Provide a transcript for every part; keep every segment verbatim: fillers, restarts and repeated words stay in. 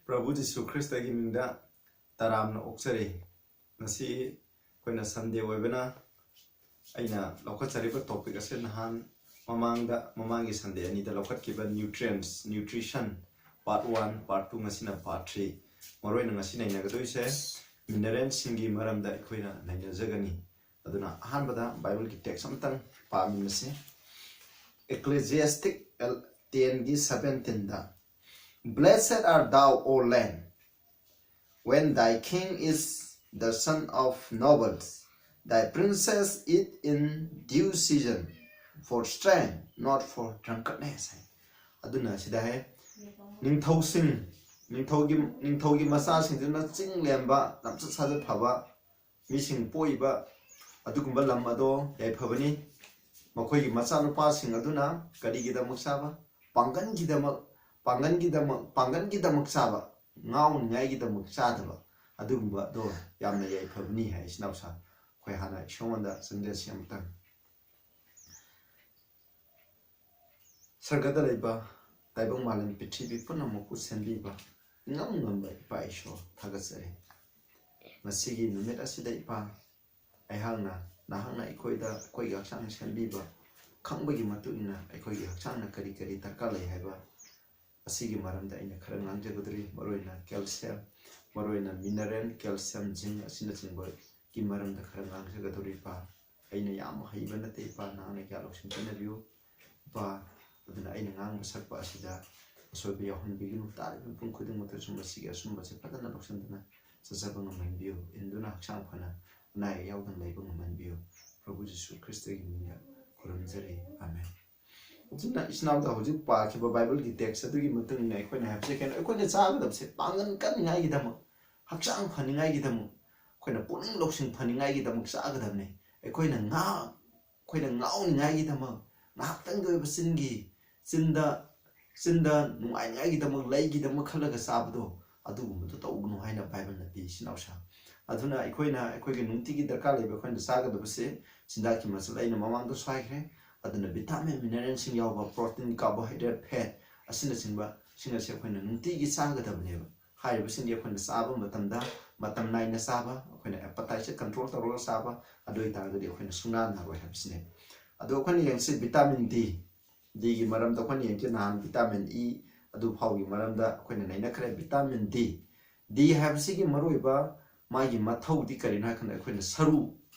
ꯄ꯭ꯔꯚꯨ ꯖꯤꯁꯨ ꯈ꯭ꯔꯤꯁꯇꯒꯤ ꯃꯤꯡꯗ ꯇꯔꯥꯝꯅ ꯑꯣꯛꯆꯔꯤ꯫ ꯉꯁꯤ ꯑꯩꯈꯣꯏꯅ ꯁꯟꯗꯦ ꯑꯣꯏꯕꯅ ꯑꯩꯅ ꯂꯧꯈꯠꯆꯔꯤꯕ ꯇꯣꯄꯤꯛ ꯑꯁꯤ ꯅꯍꯥꯟ ꯃꯃꯥꯡꯗ, ꯃꯃꯥꯡꯒꯤ ꯁꯟꯗꯦ ꯑꯅꯤꯗ ꯂꯧꯈꯠꯈꯤꯕ nutrients, nutrition part one, part two, ꯉꯁꯤꯅ part three꯫ ꯃꯔꯨꯑꯣꯏꯅ ꯉꯁꯤ ꯅꯩꯅꯒꯗꯣꯏꯁꯦ ꯃꯤꯅꯔꯦꯜꯁꯤꯡꯒꯤ ꯃꯔꯝꯗ ꯑꯩꯈꯣꯏꯅ ꯅꯩꯅꯖꯒꯅꯤ꯫ ꯑꯗꯨꯅ ꯑꯍꯥꯟꯕꯗ ꯕꯥꯏꯕꯜꯒꯤ ꯇꯦꯛꯁ ꯑꯃꯇꯪ ꯄꯥꯃꯤꯟꯅꯁꯤ꯫ Ecclesiastes ten ꯒꯤ seventeen the, "Blessed art thou, O land, when thy king is the son of nobles, thy princes eat in due season, for strength, not for drunkenness" ꯍꯥꯏ꯫ ꯑꯗꯨꯅ ꯁꯤꯗ ꯍꯥꯏ, ꯅꯤꯡꯊꯧꯁꯤꯡ, ꯅꯤꯡꯊꯧꯒꯤ, ꯅꯤꯡꯊꯧꯒꯤ ꯃꯆꯥꯁꯤꯡꯗꯨꯅ ꯆꯤꯡ ꯂꯦꯝꯕ, ꯂꯝꯆꯠ ꯁꯥꯖꯠ ꯐꯕ ꯃꯤꯁꯤꯡ ꯄꯣꯛꯏꯕ ꯑꯗꯨꯒꯨꯝꯕ ꯂꯝ ꯑꯗꯣ ꯌꯥꯏꯐꯕꯅꯤ꯫ ꯃꯈꯣꯏꯒꯤ ꯃꯆꯥꯅꯨꯄꯥꯁꯤꯡ ꯑꯗꯨꯅ ꯀꯔꯤꯒꯤꯗꯃꯛ ꯆꯥꯕ? ꯄꯥꯡꯒꯟꯒꯤꯗꯃꯛ, ꯄꯥꯡꯒꯟꯒꯤꯗꯃꯛ, ꯄꯥꯡꯒꯟꯒꯤꯗꯃꯛ ꯆꯥꯕ, ꯉꯥꯎꯅꯤꯉꯥꯏꯒꯤꯗꯃꯛ ꯆꯥꯗꯕ, ꯑꯗꯨꯒꯨꯝꯕ ꯑꯗꯣ ꯌꯥꯝꯅ ꯌꯥꯏꯐꯕꯅꯤ ꯍꯥꯏ꯫ ꯏꯆꯤꯟ ꯏꯅꯥꯎꯁꯥ, ꯑꯩꯈꯣꯏ ꯍꯥꯟꯅ ꯏꯁꯣꯔꯉꯣꯟꯗ ꯆꯪꯖꯁꯤ ꯑꯃꯨꯛꯇꯪ꯫ ꯁꯔꯒꯗ ꯂꯩꯕ ꯇꯥꯏꯕꯪ ꯃꯥꯂꯦꯝ ꯄ꯭ꯔꯤꯊꯤꯕꯤ ꯄꯨꯝꯅꯃꯛꯄꯨ ꯁꯦꯝꯕꯤꯕ ꯏꯉꯝ ꯉꯝꯕ ꯏꯄꯥ ꯏꯁꯣꯔ, ꯊꯥꯒꯠꯆꯔꯤ꯫ ꯉꯁꯤꯒꯤ ꯅꯨꯃꯤꯠ ꯑꯁꯤꯗ ꯏꯄꯥ, ꯑꯩꯍꯥꯛꯅ, ꯅꯍꯥꯛꯅ ꯑꯩꯈꯣꯏꯗ, ꯑꯩꯈꯣꯏꯒꯤ ꯍꯛꯆꯥꯡ ꯁꯦꯝꯕꯤꯕ ꯈꯪꯕꯒꯤ ꯃꯇꯨꯡ ꯏꯟꯅ ꯑꯩꯈꯣꯏꯒꯤ ꯍꯛꯆꯥꯡꯅ ꯀꯔꯤ ꯀꯔꯤ ꯗꯔꯀꯥꯔ ꯂꯩ ꯍꯥꯏꯕ ꯑꯁꯤꯒꯤ ꯃꯔꯝꯗ ꯑꯩꯅ ꯈꯔ ꯉꯥꯡꯖꯒꯗꯧꯔꯤ꯫ ꯃꯔꯨꯑꯣꯏꯅ ꯀꯦꯜꯁꯤꯌꯝ, ꯃꯔꯨꯑꯣꯏꯅ ꯃꯤꯅꯔꯦꯜ, ꯀꯦꯜꯁꯤꯌꯝ, ꯖꯤꯡ ꯑꯁꯤꯅꯆꯤꯡꯕꯒꯤ ꯃꯔꯝꯗ ꯈꯔ ꯉꯥꯡꯖꯒꯗꯧꯔꯤ ꯏꯄꯥ꯫ ꯑꯩꯅ ꯌꯥꯝ ꯍꯩꯕ ꯅꯠꯇꯦ ꯏꯄꯥ, ꯅꯍꯥꯛꯅ ꯒ꯭ꯌꯥꯟ ꯂꯧꯁꯤꯡ ꯄꯤꯅꯕꯤꯌꯨ ꯏꯄꯥ꯫ ꯑꯗꯨꯅ ꯑꯩꯅ ꯉꯥꯡꯕ ꯁꯛꯄ ꯑꯁꯤꯗ ꯑꯁꯣꯏꯕ ꯌꯥꯎꯍꯟꯕꯤꯒꯅꯨ꯫ ꯇꯥꯔꯤꯕ ꯃꯤꯄꯨꯝ ꯈꯨꯗꯤꯡꯃꯛꯇꯁꯨ ꯃꯁꯤꯒꯤ ꯑꯆꯨꯝꯕꯁꯦ ꯐꯖꯅ ꯂꯧꯁꯤꯟꯗꯨꯅ ꯆꯠꯆꯕ ꯉꯝꯍꯟꯕꯤꯌꯨ꯫ ꯏꯟꯗꯨꯅ ꯍꯛꯆꯥꯡ ꯐꯅ ꯑꯅꯥ ꯑꯌꯦꯛ ꯌꯥꯎꯗꯅ ꯂꯩꯕ ꯉꯝꯍꯟꯕꯤꯌꯨ꯫ ꯄ꯭ꯔꯚꯨ ꯖꯤꯁꯨ ꯈ꯭ꯔꯤꯁꯇꯒꯤ ꯃꯤꯡꯗ ꯈꯨꯔꯨꯝꯖꯔꯤ꯫ ꯑꯃꯦꯟ꯫ ꯑꯗꯨꯅ ꯏꯆꯤꯟ ꯏꯅꯥꯎꯗ ꯍꯧꯖꯤꯛ ꯄꯥꯈꯤꯕ ꯕꯥꯏꯕꯜꯒꯤ ꯇꯦꯛꯁ ꯑꯗꯨꯒꯤ ꯃꯇꯨꯡ ꯏꯟꯅ ꯑꯩꯈꯣꯏꯅ ꯍꯥꯏꯕꯁꯦ ꯀꯩꯅꯣ? ꯑꯩꯈꯣꯏꯅ ꯆꯥꯒꯗꯕꯁꯦ ꯄꯥꯡꯒꯟ ꯀꯟꯅꯤꯡꯉꯥꯏꯒꯤꯗꯃꯛ, ꯍꯛꯆꯥꯡ ꯐꯅꯤꯡꯉꯥꯏꯒꯤꯗꯃꯛ, ꯑꯩꯈꯣꯏꯅ ꯄꯨꯛꯅꯤꯡ ꯂꯧꯁꯤꯡ ꯐꯅꯤꯡꯉꯥꯏꯒꯤꯗꯃꯛ ꯆꯥꯒꯗꯕꯅꯤ꯫ ꯑꯩꯈꯣꯏꯅ ꯉꯥ, ꯑꯩꯈꯣꯏꯅ ꯉꯥꯎꯅꯤꯡꯉꯥꯏꯒꯤꯗꯃꯛ, ꯉꯥꯏꯍꯥꯛꯇꯪꯒꯤ ꯑꯣꯏꯕ ꯆꯤꯟꯒꯤ, ꯆꯤꯟꯗ, ꯆꯤꯟꯗ ꯅꯨꯡꯉꯥꯏꯅꯤꯡꯉꯥꯏꯒꯤꯗꯃꯛ, ꯂꯩꯒꯤꯗꯃꯛ ꯈꯜꯂꯒ ꯆꯥꯕꯗꯣ, ꯑꯗꯨꯒꯨꯝꯕꯗꯣ ꯇꯧꯒꯅꯨ ꯍꯥꯏꯅ ꯕꯥꯏꯕꯜꯅ ꯄꯤ, ꯏꯆꯤꯟ ꯏꯅꯥꯎꯁꯥ꯫ ꯑꯗꯨꯅ ꯑꯩꯈꯣꯏꯅ ꯑꯩꯈꯣꯏꯒꯤ ꯅꯨꯡꯇꯤꯒꯤ ꯗꯔꯀꯥꯔ ꯂꯩꯕ ꯑꯩꯈꯣꯏꯅ ꯆꯥꯒꯗꯕꯁꯦ ꯆꯤꯟꯖꯥꯛꯀꯤ ꯃꯆꯜ ꯑꯩꯅ ꯃꯃꯥꯡꯗꯁꯨ ꯍꯥꯏꯈ꯭ꯔꯦ꯫ ꯑꯗꯨꯅ ꯚꯤꯇꯥꯃꯤꯟ, ꯃꯤꯅꯔꯦꯜꯁꯤꯡ ꯌꯥꯎꯕ, ꯄ꯭ꯔꯣꯇꯤꯟ, ꯀꯥꯔꯕꯣꯍꯥꯏꯗ꯭ꯔꯦꯠ, ꯐꯦꯠ ꯑꯁꯤꯅꯆꯤꯡꯕ ꯁꯤꯡ ꯑꯁꯤ ꯑꯩꯈꯣꯏꯅ ꯅꯨꯡꯇꯤꯒꯤ ꯆꯥꯒꯗꯕꯅꯦꯕ꯫ ꯍꯥꯏꯔꯤꯕꯁꯤꯡꯗꯤ ꯑꯩꯈꯣꯏꯅ ꯆꯥꯕ ꯃꯇꯝꯗ ꯃꯇꯝ ꯅꯥꯏꯅ ꯆꯥꯕ, ꯑꯩꯈꯣꯏꯅ appetite ꯁꯦ control ꯇꯧꯔꯒ ꯆꯥꯕ, ꯑꯗꯨ ꯑꯣꯏꯇꯥꯔꯒꯗꯤ ꯑꯩꯈꯣꯏꯅ ꯁꯨꯡꯅꯥ ꯅꯥꯔꯣꯏ ꯍꯥꯏꯕꯁꯤꯅꯦ꯫ ꯑꯗꯣ ꯑꯩꯈꯣꯏꯅ ꯌꯦꯡꯁꯤ vitamin D, D ꯒꯤ ꯃꯔꯝꯗ ꯑꯩꯈꯣꯏꯅ ꯌꯦꯡꯁꯤ꯫ ꯅꯍꯥꯟ vitamin E ꯑꯗꯨ ꯐꯥꯎꯒꯤ ꯃꯔꯝꯗ ꯑꯩꯈꯣꯏꯅ ꯅꯩꯅꯈ꯭ꯔꯦ꯫ Vitamin D, D ꯍꯥꯏꯕꯁꯤꯒꯤ ꯃꯔꯨꯑꯣꯏꯕ ꯃꯥꯒꯤ ꯃꯊꯧꯗꯤ ꯀꯔꯤꯅꯣ ꯍꯥꯏ ꯀꯥꯟꯗ ꯑꯩꯈꯣꯏꯅ ꯁꯔꯨ,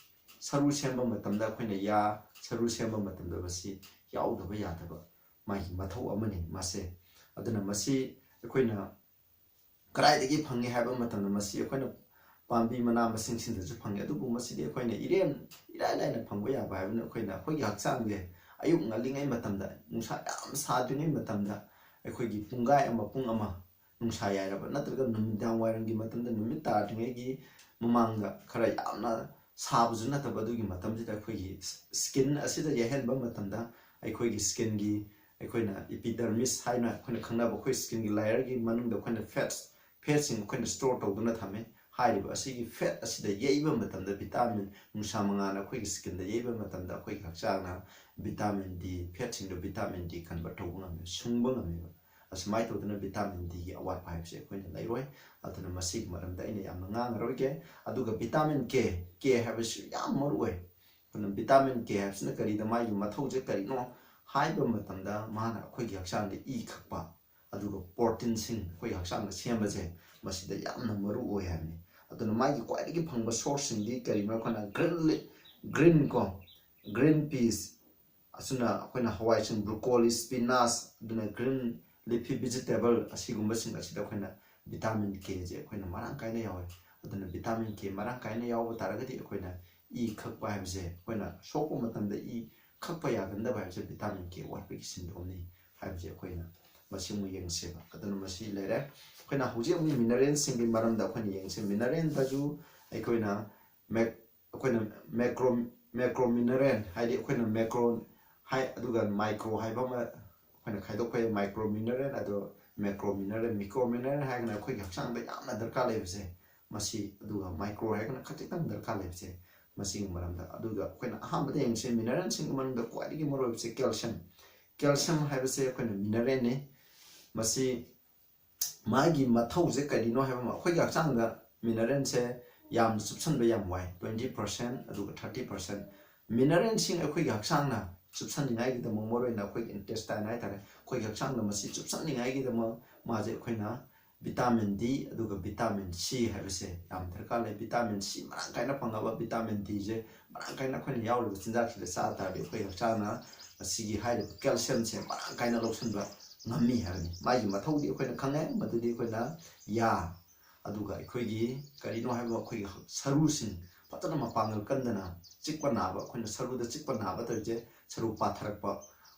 ꯁꯔꯨ ꯁꯦꯝꯕ ꯃꯇꯝꯗ ꯑꯩꯈꯣꯏꯅ ꯌꯥ, ꯁꯔꯨ ꯁꯦꯝꯕ ꯃꯇꯝꯗ ꯃꯁꯤ ꯌꯥꯎꯗꯕ ꯌꯥꯗꯕ ꯃꯥꯒꯤ ꯃꯊꯧ ꯑꯃꯅꯤ ꯃꯥꯁꯦ꯫ ꯑꯗꯨꯅ ꯃꯁꯤ ꯑꯩꯈꯣꯏꯅ ꯀꯗꯥꯏꯗꯒꯤ ꯐꯪꯉꯤ ꯍꯥꯏꯕ ꯃꯇꯝꯗ ꯃꯁꯤ ꯑꯩꯈꯣꯏꯅ ꯄꯥꯝꯕꯤ ꯃꯅꯥ ꯃꯁꯤꯡꯁꯤꯡꯗꯁꯨ ꯐꯪꯉꯤ꯫ ꯑꯗꯨꯕꯨ ꯃꯁꯤꯗꯤ ꯑꯩꯈꯣꯏꯅ ꯏꯔꯦꯟ, ꯏꯔꯥꯏ ꯂꯥꯏꯅ ꯐꯪꯕ ꯌꯥꯕ ꯍꯥꯏꯕꯅ ꯑꯩꯈꯣꯏꯅ ꯑꯩꯈꯣꯏꯒꯤ ꯍꯛꯆꯥꯡꯁꯦ ꯑꯌꯨꯛ ꯉꯜꯂꯤꯉꯩ ꯃꯇꯝꯗ, ꯅꯨꯡꯁꯥ ꯌꯥꯝ ꯁꯥꯗ꯭ꯔꯤꯉꯩ ꯃꯇꯝꯗ ꯑꯩꯈꯣꯏꯒꯤ ꯄꯨꯡꯈꯥꯏ ꯑꯃ, ꯄꯨꯡ ꯑꯃ ꯅꯨꯡꯁꯥ ꯌꯥꯏꯔꯕ ꯅꯠꯇ꯭ꯔꯒ ꯅꯨꯃꯤꯗꯥꯡ ꯋꯥꯏꯔꯝꯒꯤ ꯃꯇꯝꯗ, ꯅꯨꯃꯤꯠ ꯇꯥꯗ꯭ꯔꯤꯉꯩꯒꯤ ꯃꯃꯥꯡꯗ, ꯈꯔ ꯌꯥꯝꯅ ꯁꯥꯕꯁꯨ ꯅꯠꯇꯕ ꯑꯗꯨꯒꯤ ꯃꯇꯝꯁꯤꯗ ꯑꯩꯈꯣꯏꯒꯤ skin ꯑꯁꯤꯗ ꯌꯩꯍꯟꯕ ꯃꯇꯝꯗ ꯑꯩꯈꯣꯏꯒꯤ skinꯒꯤ, ꯑꯩꯈꯣꯏꯅ epidermis ꯍꯥꯏꯅ ꯑꯩꯈꯣꯏꯅ ꯈꯪꯅꯕ ꯑꯩꯈꯣꯏ skinꯒꯤ layerꯒꯤ ꯃꯅꯨꯡꯗ ꯑꯩꯈꯣꯏꯅ fats, fatꯁꯤꯡ ꯑꯩꯈꯣꯏꯅ store ꯇꯧꯗꯨꯅ ꯊꯝꯃꯤ꯫ ꯍꯥꯏꯔꯤꯕ ꯑꯁꯤꯒꯤ fat ꯑꯁꯤꯗ ꯌꯩꯕ ꯃꯇꯝꯗ vitamin, ꯅꯨꯡꯁꯥ ꯃꯉꯥꯜꯅ ꯑꯩꯈꯣꯏꯒꯤ skinꯗ ꯌꯩꯕ ꯃꯇꯝꯗ ꯑꯩꯈꯣꯏꯒꯤ ꯍꯛꯆꯥꯡꯅ vitamin D, fatꯁꯤꯡꯗꯣ vitamin D convert ꯇꯧꯕ ꯉꯝꯃꯦ, ꯁꯨꯡꯕ ꯉꯝꯃꯦꯕ꯫ ꯑꯁꯨꯃꯥꯏꯅ ꯇꯧꯗꯅ vitamin Dꯒꯤ ꯑꯋꯥꯠꯄ ꯍꯥꯏꯕꯁꯦ ꯑꯩꯈꯣꯏꯅ ꯂꯩꯔꯣꯏ꯫ ꯑꯗꯨꯅ ꯃꯁꯤꯒꯤ ꯃꯔꯝꯗ ꯑꯩꯅ ꯌꯥꯝꯅ ꯉꯥꯡꯉꯔꯣꯏꯒꯦ꯫ ꯑꯗꯨꯒ vitamin K, K ꯍꯥꯏꯕꯁꯤ ꯌꯥꯝ ꯃꯔꯨ ꯑꯣꯏ꯫ ꯑꯗꯨꯅ vitamin K ꯍꯥꯏꯕꯁꯤꯅ ꯀꯔꯤꯗ ꯃꯥꯒꯤ ꯃꯊꯧꯁꯦ ꯀꯔꯤꯅꯣ ꯍꯥꯏꯕ ꯃꯇꯝꯗ ꯃꯥꯅ ꯑꯩꯈꯣꯏꯒꯤ ꯍꯛꯆꯥꯡꯗ ꯏ ꯈꯛꯄ, ꯑꯗꯨꯒ proteinꯁꯤꯡ ꯑꯩꯈꯣꯏ ꯍꯛꯆꯥꯡꯗ ꯁꯦꯝꯕꯁꯦ ꯃꯁꯤꯗ ꯌꯥꯝꯅ ꯃꯔꯨ ꯑꯣꯏ ꯍꯥꯏꯕꯅꯤ꯫ ꯑꯗꯨꯅ ꯃꯥꯒꯤ ꯈ꯭ꯋꯥꯏꯗꯒꯤ ꯐꯪꯕ sourceꯁꯤꯡꯗꯤ ꯀꯔꯤꯅꯣ? ꯑꯩꯈꯣꯏꯅ green, green ꯀꯣ, green peas, ꯑꯁꯤꯅ ꯑꯩꯈꯣꯏꯅ ꯍꯋꯥꯏꯁꯤꯡ, broccoli, spinach, ꯑꯗꯨꯅ green leafy vegetable ꯑꯁꯤꯒꯨꯝꯕꯁꯤꯡ ꯑꯁꯤꯗ ꯑꯩꯈꯣꯏꯅ vitamin Kꯁꯦ ꯑꯩꯈꯣꯏꯅ ꯃꯔꯥꯡ ꯀꯥꯏꯅ ꯌꯥꯎꯋꯦ꯫ ꯑꯗꯨꯅ vitamin K ꯃꯔꯥꯡ ꯀꯥꯏꯅ ꯌꯥꯎꯕ ꯇꯥꯔꯒꯗꯤ ꯑꯩꯈꯣꯏꯅ ꯏ ꯈꯛꯄ ꯍꯥꯏꯕꯁꯦ, ꯑꯩꯈꯣꯏꯅ ꯁꯣꯛꯄ ꯃꯇꯝꯗ ꯏ ꯈꯛꯄ ꯌꯥꯒꯟꯗꯕ ꯍꯥꯏꯕꯁꯦ vitamin K ꯋꯥꯠꯄꯒꯤ symptomꯅꯤ ꯍꯥꯏꯕꯁꯦ ꯑꯩꯈꯣꯏꯅ ꯃꯁꯤ ꯑꯃꯨꯛ ꯌꯦꯡꯁꯦꯕ꯫ ꯑꯗꯨꯅ ꯃꯁꯤ ꯂꯩꯔꯦ꯫ ꯑꯩꯈꯣꯏꯅ ꯍꯧꯖꯤꯛ ꯑꯃꯨꯛ mineralꯁꯤꯡꯒꯤ ꯃꯔꯝꯗ ꯑꯩꯈꯣꯏꯅ ꯌꯦꯡꯁꯦ꯫ Mineralꯗꯁꯨ ꯑꯩꯈꯣꯏꯅ mac-, ꯑꯩꯈꯣꯏꯅ macro, macromineral ꯍꯥꯏꯗꯤ ꯑꯩꯈꯣꯏꯅ macro ꯍꯥꯏ, ꯑꯗꯨꯒ micro ꯍꯥꯏꯕ ꯑꯃ ꯑꯩꯈꯣꯏꯅ ꯈꯥꯏꯗꯣꯛꯄ ꯌꯥꯏ꯫ Micromineral, ꯑꯗꯣ macromineral, micromineral ꯍꯥꯏꯔꯒꯅ ꯑꯩꯈꯣꯏꯒꯤ ꯍꯛꯆꯥꯡꯗ ꯌꯥꯝꯅ ꯗꯔꯀꯥꯔ ꯂꯩꯕꯁꯦ ꯃꯁꯤ, ꯑꯗꯨꯒ micro ꯍꯥꯏꯔꯒꯅ ꯈꯖꯤꯛꯇꯪ ꯗꯔꯀꯥꯔ ꯂꯩꯕꯁꯦ ꯃꯁꯤꯒꯤ ꯃꯔꯝꯗ꯫ ꯑꯗꯨꯒ ꯑꯩꯈꯣꯏꯅ ꯑꯍꯥꯟꯕꯗ ꯌꯦꯡꯁꯦ, mineralꯁꯤꯡꯒꯤ ꯃꯅꯨꯡꯗ ꯈ꯭ꯋꯥꯏꯗꯒꯤ ꯃꯔꯨꯑꯣꯏꯕꯁꯦ calcium꯫ Calcium ꯍꯥꯏꯕꯁꯦ ꯑꯩꯈꯣꯏꯅ mineralꯅꯤ꯫ ꯃꯁꯤ ꯃꯥꯒꯤ ꯃꯊꯧꯁꯦ ꯀꯔꯤꯅꯣ ꯍꯥꯏꯕ ꯑꯃ, ꯑꯩꯈꯣꯏꯒꯤ ꯍꯛꯆꯥꯡꯗ ꯃꯤꯅꯔꯦꯜꯁꯦ ꯌꯥꯝꯅ ꯆꯨꯞꯁꯟꯕ ꯌꯥꯝ ꯋꯥꯏ, ꯇ꯭ꯋꯦꯟꯇꯤ ꯄꯥꯔꯁꯦꯟ ꯑꯗꯨꯒ ꯊꯥꯔꯇꯤ ꯄꯥꯔꯁꯦꯟ꯫ ꯃꯤꯅꯔꯦꯜꯁꯤꯡ ꯑꯩꯈꯣꯏꯒꯤ ꯍꯛꯆꯥꯡꯅ ꯆꯨꯞꯁꯟꯅꯤꯡꯉꯥꯏꯒꯤꯗꯃꯛ, ꯃꯔꯨꯑꯣꯏꯅ ꯑꯩꯈꯣꯏꯒꯤ ꯏꯟꯇꯦꯁꯇꯥꯏꯟ ꯍꯥꯏꯇꯥꯔꯦ, ꯑꯩꯈꯣꯏꯒꯤ ꯍꯛꯆꯥꯡꯗ ꯃꯁꯤ ꯆꯨꯞꯁꯟꯅꯤꯡꯉꯥꯏꯒꯤꯗꯃꯛ ꯃꯥꯁꯦ ꯑꯩꯈꯣꯏꯅ ꯚꯤꯇꯥꯃꯤꯟ ꯗꯤ ꯑꯗꯨꯒ ꯚꯤꯇꯥꯃꯤꯟ ꯁꯤ ꯍꯥꯏꯕꯁꯦ ꯌꯥꯝ ꯗꯔꯀꯥꯔ ꯂꯩ꯫ ꯚꯤꯇꯥꯃꯤꯟ ꯁꯤ ꯃꯔꯥꯡ ꯀꯥꯏꯅ ꯐꯪꯉꯕ, ꯚꯤꯇꯥꯃꯤꯟ ꯗꯤꯁꯦ ꯃꯔꯥꯡ ꯀꯥꯏꯅ ꯑꯩꯈꯣꯏꯅ ꯌꯥꯎꯔꯤꯕ ꯆꯤꯟꯖꯥꯛꯁꯤꯗ ꯆꯥ ꯇꯥꯔꯗꯤ ꯑꯩꯈꯣꯏ ꯍꯛꯆꯥꯡꯅ ꯑꯁꯤꯒꯤ ꯍꯥꯏꯔꯤꯕ ꯀꯦꯜꯁꯤꯌꯝꯁꯦ ꯃꯔꯥꯡ ꯀꯥꯏꯅ ꯂꯧꯁꯤꯟꯕ ꯉꯝꯃꯤ ꯍꯥꯏꯕꯅꯤ꯫ ꯃꯥꯒꯤ ꯃꯊꯧꯗꯤ ꯑꯩꯈꯣꯏꯅ ꯈꯪꯉꯦ, ꯃꯗꯨꯗꯤ ꯑꯩꯈꯣꯏꯅ ꯌꯥ, ꯑꯗꯨꯒ ꯑꯩꯈꯣꯏꯒꯤ ꯀꯔꯤꯅꯣ ꯍꯥꯏꯕ ꯑꯩꯈꯣꯏꯒꯤ ꯁꯔꯨꯁꯤꯡ ꯐꯖꯅ ꯃꯄꯥꯡꯒꯜ ꯀꯟꯗꯅ ꯆꯤꯛꯄ ꯅꯥꯕ, ꯑꯩꯈꯣꯏꯅ ꯁꯔꯨꯗ ꯆꯤꯛꯄ ꯅꯥꯕ ꯇꯧꯔꯤꯁꯦ ꯁꯔꯨ ꯄꯥꯊꯔꯛꯄ,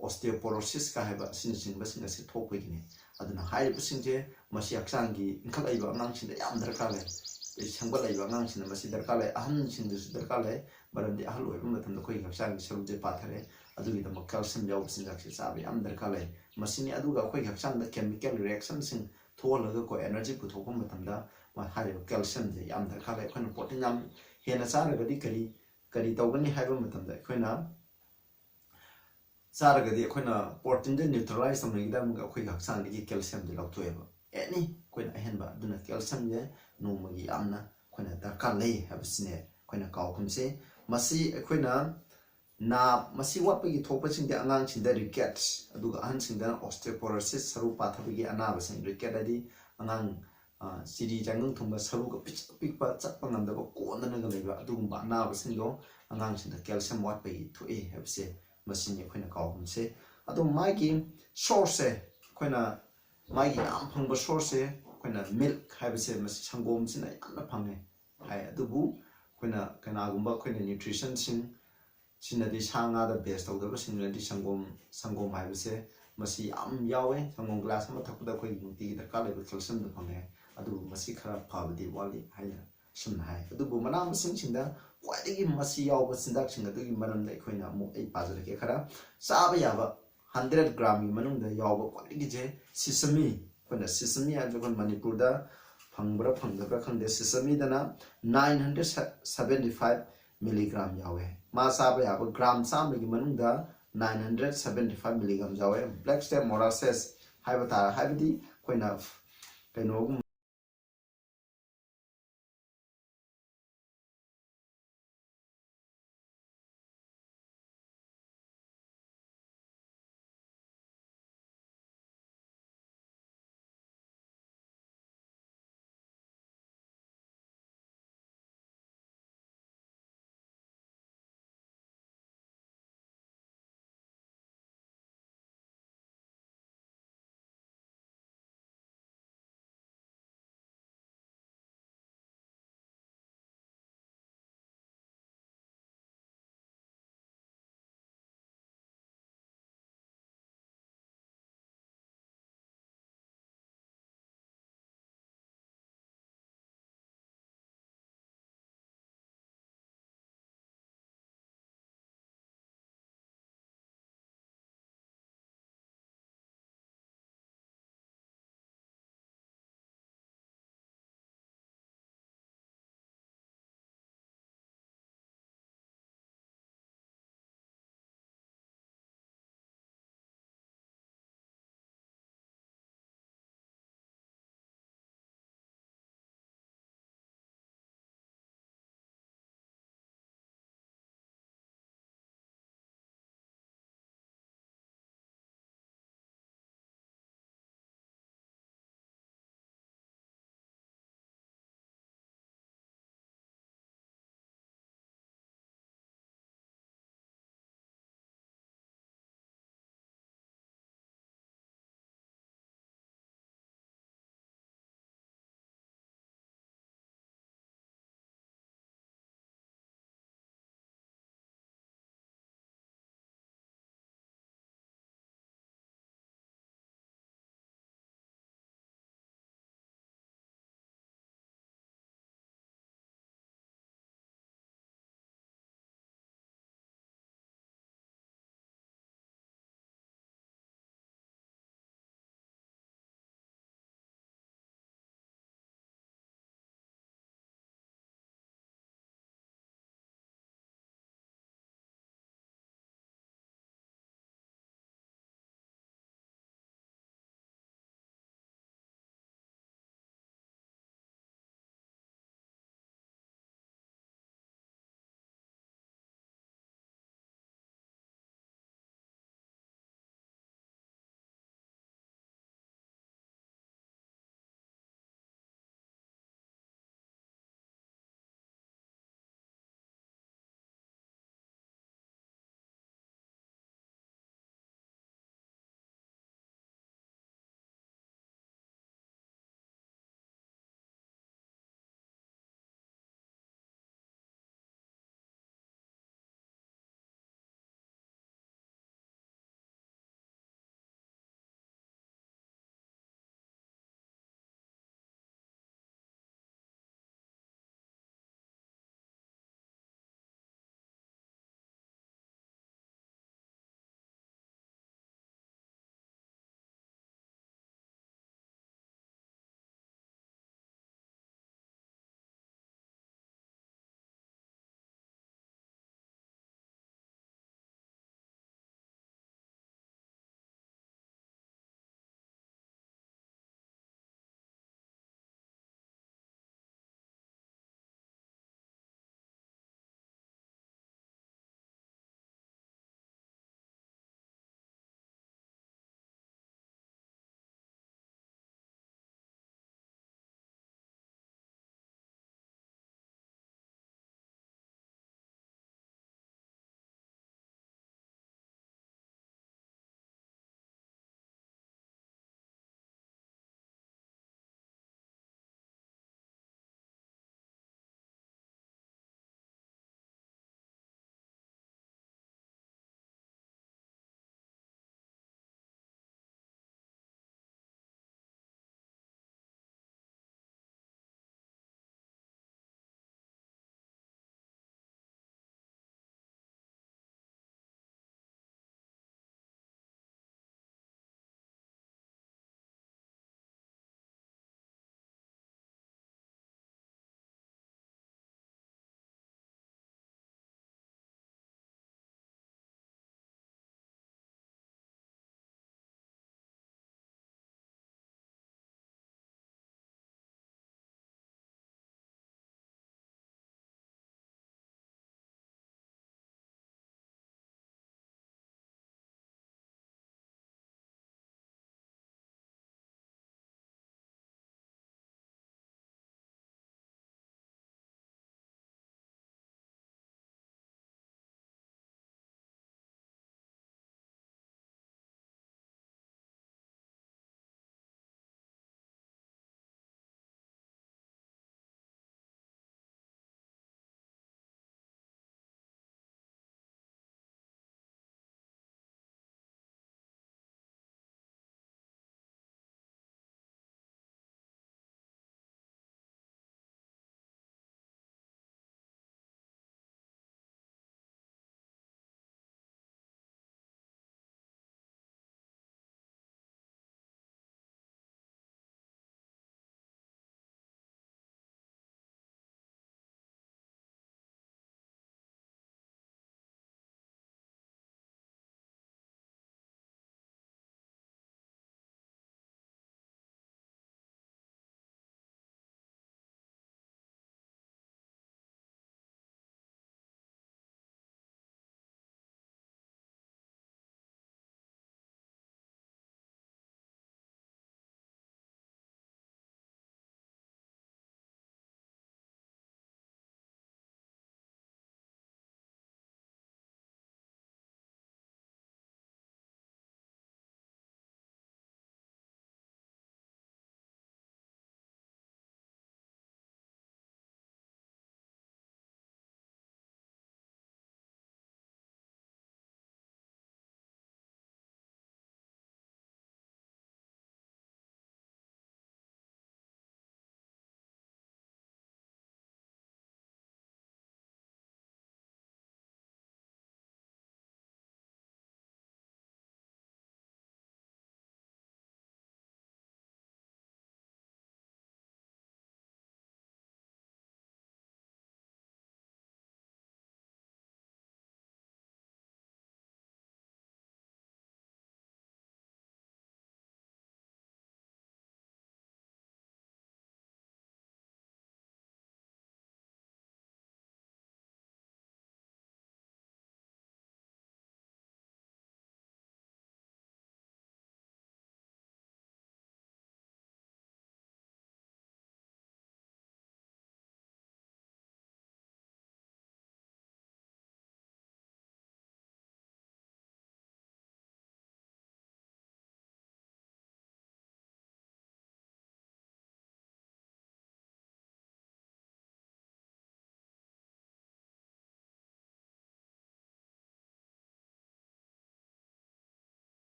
ꯑꯣꯁꯇꯤꯌꯣꯄꯣꯔꯣꯁꯤꯁꯀ ꯍꯥꯏꯕ ꯑꯁꯤꯅꯆꯤꯡꯕꯁꯤꯡ ꯑꯁꯤ ꯊꯣꯛꯄꯒꯤꯅꯤ꯫ ꯑꯗꯨꯅ ꯍꯥꯏꯔꯤꯕꯁꯤꯡꯁꯦ ꯃꯁꯤ ꯍꯛꯆꯥꯡꯒꯤ ꯏꯟꯈꯠꯂꯛꯏꯕ ꯑꯉꯥꯡꯁꯤꯡꯗ ꯌꯥꯝ ꯗꯔꯀꯥꯔ ꯂꯩ, ꯁꯦꯝꯒꯠꯂꯛꯏꯕ ꯑꯉꯥꯡꯁꯤꯡꯗ ꯃꯁꯤ ꯗꯔꯀꯥꯔ ꯂꯩ, ꯑꯍꯟꯁꯤꯡꯗꯁꯨ ꯗꯔꯀꯥꯔ ꯂꯩ꯫ ꯃꯔꯝꯗꯤ ꯑꯍꯜ ꯑꯣꯏꯕ ꯃꯇꯝꯗ ꯑꯩꯈꯣꯏꯒꯤ ꯍꯛꯆꯥꯡꯒꯤ ꯁꯔꯨꯁꯦ ꯄꯥꯊꯔꯛꯑꯦ, ꯑꯗꯨꯒꯤꯗꯃꯛ ꯀꯦꯜꯁꯤꯌꯝ ꯌꯥꯎꯕ ꯆꯤꯟꯖꯥꯛꯁꯦ ꯆꯥꯕ ꯌꯥꯝ ꯗꯔꯀꯥꯔ ꯂꯩ꯫ ꯃꯁꯤꯅꯤ꯫ ꯑꯗꯨꯒ ꯑꯩꯈꯣꯏꯒꯤ ꯍꯛꯆꯥꯡꯗ ꯀꯦꯃꯤꯀꯦꯜ ꯔꯤꯌꯦꯛꯁꯟꯁꯤꯡ ꯊꯣꯛꯍꯜꯂꯒꯀꯣ ꯑꯦꯅꯔꯖꯤ ꯄꯨꯊꯣꯛꯄ ꯃꯇꯝꯗ ꯃꯥ ꯍꯥꯏꯔꯤꯕ ꯀꯦꯜꯁꯤꯌꯝꯁꯦ ꯌꯥꯝ ꯗꯔꯀꯥꯔ ꯂꯩ꯫ ꯑꯩꯈꯣꯏꯅ ꯄ꯭ꯔꯣꯇꯤꯟ ꯌꯥꯝ ꯍꯦꯟꯅ ꯆꯥꯔꯒꯗꯤ ꯀꯔꯤ ꯀꯔꯤ ꯇꯧꯒꯅꯤ ꯍꯥꯏꯕ ꯃꯇꯝꯗ ꯑꯩꯈꯣꯏꯅ ꯆꯥꯔꯒꯗꯤ ꯑꯩꯈꯣꯏꯅ ꯄ꯭ꯔꯣꯇꯤꯟꯁꯦ ꯅ꯭ꯌꯨꯇ꯭ꯔꯦꯂꯥꯏꯁ ꯇꯧꯅꯕꯒꯤꯗꯃꯛꯇ ꯑꯩꯈꯣꯏꯒꯤ ꯍꯛꯆꯥꯡꯗꯒꯤ ꯀꯦꯜꯁꯤꯌꯝꯁꯦ ꯂꯧꯊꯣꯛꯑꯦꯕ꯫ ꯑꯦꯅꯤ ꯑꯩꯈꯣꯏꯅ ꯑꯍꯦꯟꯕ, ꯑꯗꯨꯅ ꯀꯦꯜꯁꯤꯌꯝꯁꯦ ꯅꯣꯡꯃꯒꯤ ꯌꯥꯝꯅ ꯑꯩꯈꯣꯏꯅ ꯗꯔꯀꯥꯔ ꯂꯩ ꯍꯥꯏꯕꯁꯤꯅꯦ ꯑꯩꯈꯣꯏꯅ ꯀꯥꯎꯒꯨꯝꯁꯦ꯫ ꯃꯁꯤ ꯑꯩꯈꯣꯏꯅ ꯅꯥ ꯃꯁꯤ ꯋꯥꯠꯄꯒꯤ ꯊꯣꯛꯄꯁꯤꯡꯗꯤ ꯑꯉꯥꯡꯁꯤꯡꯗ ꯔꯤꯀꯦꯠꯁ, ꯑꯗꯨꯒ ꯑꯍꯟꯁꯤꯡꯗꯅ ꯑꯣꯁꯇꯤꯌꯣꯄꯣꯔꯣꯁꯤꯁ, ꯁꯔꯨ ꯄꯥꯊꯕꯒꯤ ꯑꯅꯥꯕꯁꯤꯡ꯫ ꯔꯤꯀꯦꯠ ꯍꯥꯏꯗꯤ ꯑꯉꯥꯡ, ꯑ, ꯆꯤꯔꯤ ꯆꯥꯡꯒꯪ ꯊꯨꯡꯕ, ꯁꯔꯨꯒ ꯄꯤꯛꯁꯛ ꯄꯤꯛꯄ, ꯆꯠꯄ ꯉꯝꯗꯕ, ꯀꯣꯟꯗꯅꯒ ꯂꯩꯕ, ꯑꯗꯨꯒꯨꯝꯕ ꯑꯅꯥꯕꯁꯤꯡꯗꯣ ꯑꯉꯥꯡꯁꯤꯡꯗ ꯀꯦꯜꯁꯤꯌꯝ ꯋꯥꯠꯄꯒꯤ ꯊꯣꯛꯏ ꯍꯥꯏꯕꯁꯦ ꯃꯁꯤꯅꯤ ꯑꯩꯈꯣꯏꯅ ꯀꯥꯎꯒꯨꯝꯁꯦ꯫ ꯑꯗꯣ ꯃꯥꯒꯤ ꯁꯣꯔꯁꯁꯦ ꯑꯩꯈꯣꯏꯅ, ꯃꯥꯒꯤ ꯌꯥꯝ ꯐꯪꯕ ꯁꯣꯔꯁꯁꯦ ꯑꯩꯈꯣꯏꯅ ꯃꯤꯜꯛ ꯍꯥꯏꯕꯁꯦ, ꯃꯁꯤ ꯁꯪꯒꯣꯝꯁꯤꯅ ꯌꯥꯝꯅ ꯐꯪꯉꯦ ꯍꯥꯏ꯫ ꯑꯗꯨꯕꯨ ꯑꯩꯈꯣꯏꯅ ꯀꯅꯥꯒꯨꯝꯕ ꯑꯩꯈꯣꯏꯅ ꯅ꯭ꯌꯨꯇ꯭ꯔꯤꯁꯟꯁꯤꯡ ꯁꯤꯅꯗꯤ ꯁꯥ ꯉꯥꯗ ꯕꯦꯁ ꯇꯧꯗꯕꯁꯤꯡꯅꯗꯤ ꯁꯪꯒꯣꯝ, ꯁꯪꯒꯣꯝ ꯍꯥꯏꯕꯁꯦ ꯃꯁꯤ ꯌꯥꯝ ꯌꯥꯎꯋꯦ꯫ ꯁꯪꯒꯣꯝ ꯒ꯭ꯂꯥꯁ ꯑꯃ ꯊꯛꯄꯗ ꯑꯩꯈꯣꯏꯒꯤ ꯅꯨꯡꯇꯤꯒꯤ ꯗꯔꯀꯥꯔ ꯂꯩꯕ ꯀꯦꯜꯁꯤꯌꯝꯗꯣ ꯐꯪꯉꯦ꯫ ꯑꯗꯨꯕꯨ ꯃꯁꯤ ꯈꯔ ꯐꯕꯗꯤ ꯋꯥꯠꯂꯤ ꯍꯥꯏꯅ ꯑꯁꯨꯝꯅ ꯍꯥꯏ꯫ ꯑꯗꯨꯕꯨ ꯃꯅꯥ ꯃꯁꯤꯡꯁꯤꯡꯗ ꯈ꯭ꯋꯥꯏꯗꯒꯤ ꯃꯁꯤ ꯌꯥꯎꯕ ꯆꯤꯟꯖꯥꯛꯁꯤꯡ ꯑꯗꯨꯒꯤ ꯃꯔꯝꯗ ꯑꯩꯈꯣꯏꯅ ꯑꯃꯨꯛ ꯑꯩ ꯄꯥꯖꯔꯛꯀꯦ ꯈꯔ꯫ ꯆꯥꯕ ꯌꯥꯕ ꯍꯟꯗ꯭ꯔꯦꯠ ꯒ꯭ꯔꯥꯝꯒꯤ ꯃꯅꯨꯡꯗ ꯌꯥꯎꯕ ꯈ꯭ꯋꯥꯏꯗꯒꯤꯁꯦ ꯁꯤꯁꯃꯤ꯫ ꯑꯩꯈꯣꯏꯅ ꯁꯤꯁꯃꯤ ꯍꯥꯏꯕꯁꯦ ꯑꯩꯈꯣꯏ ꯃꯅꯤꯄꯨꯔꯗ ꯐꯪꯕ꯭ꯔꯥ ꯐꯪꯗꯕ꯭ꯔꯥ ꯈꯪꯗꯦ꯫ ꯁꯤꯁꯃꯤꯗꯅ nine hundred seventy five milligram ꯌꯥꯎꯋꯦ꯫ ꯃꯥ ꯆꯥꯕ ꯌꯥꯕ ꯒ꯭ꯔꯥꯝ ꯆꯥꯝꯃꯒꯤ ꯃꯅꯨꯡꯗ nine hundred seventy five milligram ꯌꯥꯎꯋꯦ꯫ ꯕ꯭ꯂꯦꯛ ꯁ꯭ꯇꯦꯞ ꯃꯣꯂꯥꯁꯦꯁ ꯍꯥꯏꯕ ꯇꯥꯔꯦ꯫ ꯍꯥꯏꯕꯗꯤ ꯑꯩꯈꯣꯏꯅ ꯀꯩꯅꯣꯒꯨꯝꯕ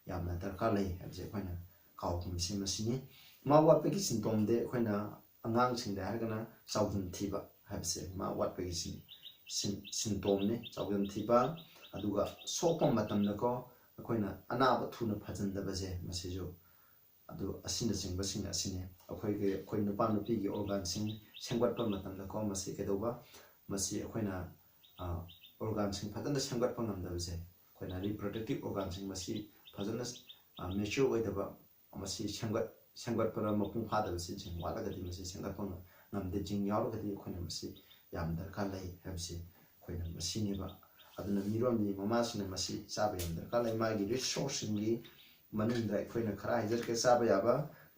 ꯌꯥꯝꯅ ꯗꯔꯀꯥꯔ ꯂꯩ ꯍꯥꯏꯕꯁꯦ ꯑꯩꯈꯣꯏꯅ ꯀꯥꯎꯍꯟꯕꯁꯦ ꯃꯁꯤꯅꯤ꯫ ꯃꯥ ꯋꯥꯠꯄꯒꯤ symptomꯗꯤ ꯑꯩꯈꯣꯏꯅ ꯑꯉꯥꯡꯁꯤꯡꯗ ꯍꯥꯏꯔꯒꯅ ꯆꯥꯎꯗꯝ ꯊꯤꯕ ꯍꯥꯏꯕꯁꯦ ꯃꯥ ꯋꯥꯠꯄꯒꯤ symptomꯅꯤ꯫ ꯆꯥꯎꯗꯝ ꯊꯤꯕ, ꯑꯗꯨꯒ ꯁꯣꯛꯄ ꯃꯇꯝꯗꯀꯣ ꯑꯩꯈꯣꯏꯅ ꯑꯅꯥꯕ ꯊꯨꯅ ꯐꯖꯟꯗꯕꯁꯦ ꯃꯁꯤꯁꯨ, ꯑꯗꯨ ꯑꯁꯤꯅꯆꯤꯡꯕꯁꯤꯡ ꯑꯁꯤꯅꯤ꯫ ꯑꯩꯈꯣꯏꯒꯤ, ꯑꯩꯈꯣꯏ ꯅꯨꯄꯥ ꯅꯨꯄꯤꯒꯤ organꯁꯤꯡ ꯁꯦꯝꯒꯠꯄ ꯃꯇꯝꯗꯀꯣ ꯃꯁꯤ ꯀꯩꯗꯧꯕ, ꯃꯁꯤ ꯑꯩꯈꯣꯏꯅ organꯁꯤꯡ ꯐꯖꯅ ꯁꯦꯝꯒꯠꯄ ꯉꯝꯗꯕꯁꯦ, ꯑꯩꯈꯣꯏꯅ reproductive organꯁꯤꯡ ꯃꯁꯤ ꯐꯖꯅ mature ꯑꯣꯏꯗꯕ, ꯃꯁꯤ ꯁꯦꯝꯒꯠ ꯁꯦꯝꯒꯠꯄꯗ ꯃꯄꯨꯡ ꯐꯥꯗꯕꯁꯤꯡ ꯋꯥꯠꯂꯒꯗꯤ ꯃꯁꯤ ꯁꯦꯝꯒꯠꯄ ꯉꯝꯗꯦ꯫ ꯖꯤꯟ ꯌꯥꯎꯔꯒꯗꯤ ꯑꯩꯈꯣꯏꯅ ꯃꯁꯤ ꯌꯥꯝ ꯗꯔꯀꯥꯔ ꯂꯩ ꯍꯥꯏꯕꯁꯤ ꯑꯩꯈꯣꯏꯅ ꯃꯁꯤꯅꯦꯕ꯫ ꯑꯗꯨꯅ ꯃꯤꯔꯣꯟꯕꯤ ꯃꯃꯥꯁꯤꯡꯅ ꯃꯁꯤ ꯆꯥꯕ ꯌꯥꯝ ꯗꯔꯀꯥꯔ ꯂꯩ꯫ ꯃꯥꯒꯤ resourceꯁꯤꯡꯒꯤ ꯃꯅꯨꯡꯗ ꯑꯩꯈꯣꯏꯅ ꯈꯔ ꯍꯥꯏꯖꯔꯛꯀꯦ꯫ ꯆꯥꯕ ꯌꯥꯕ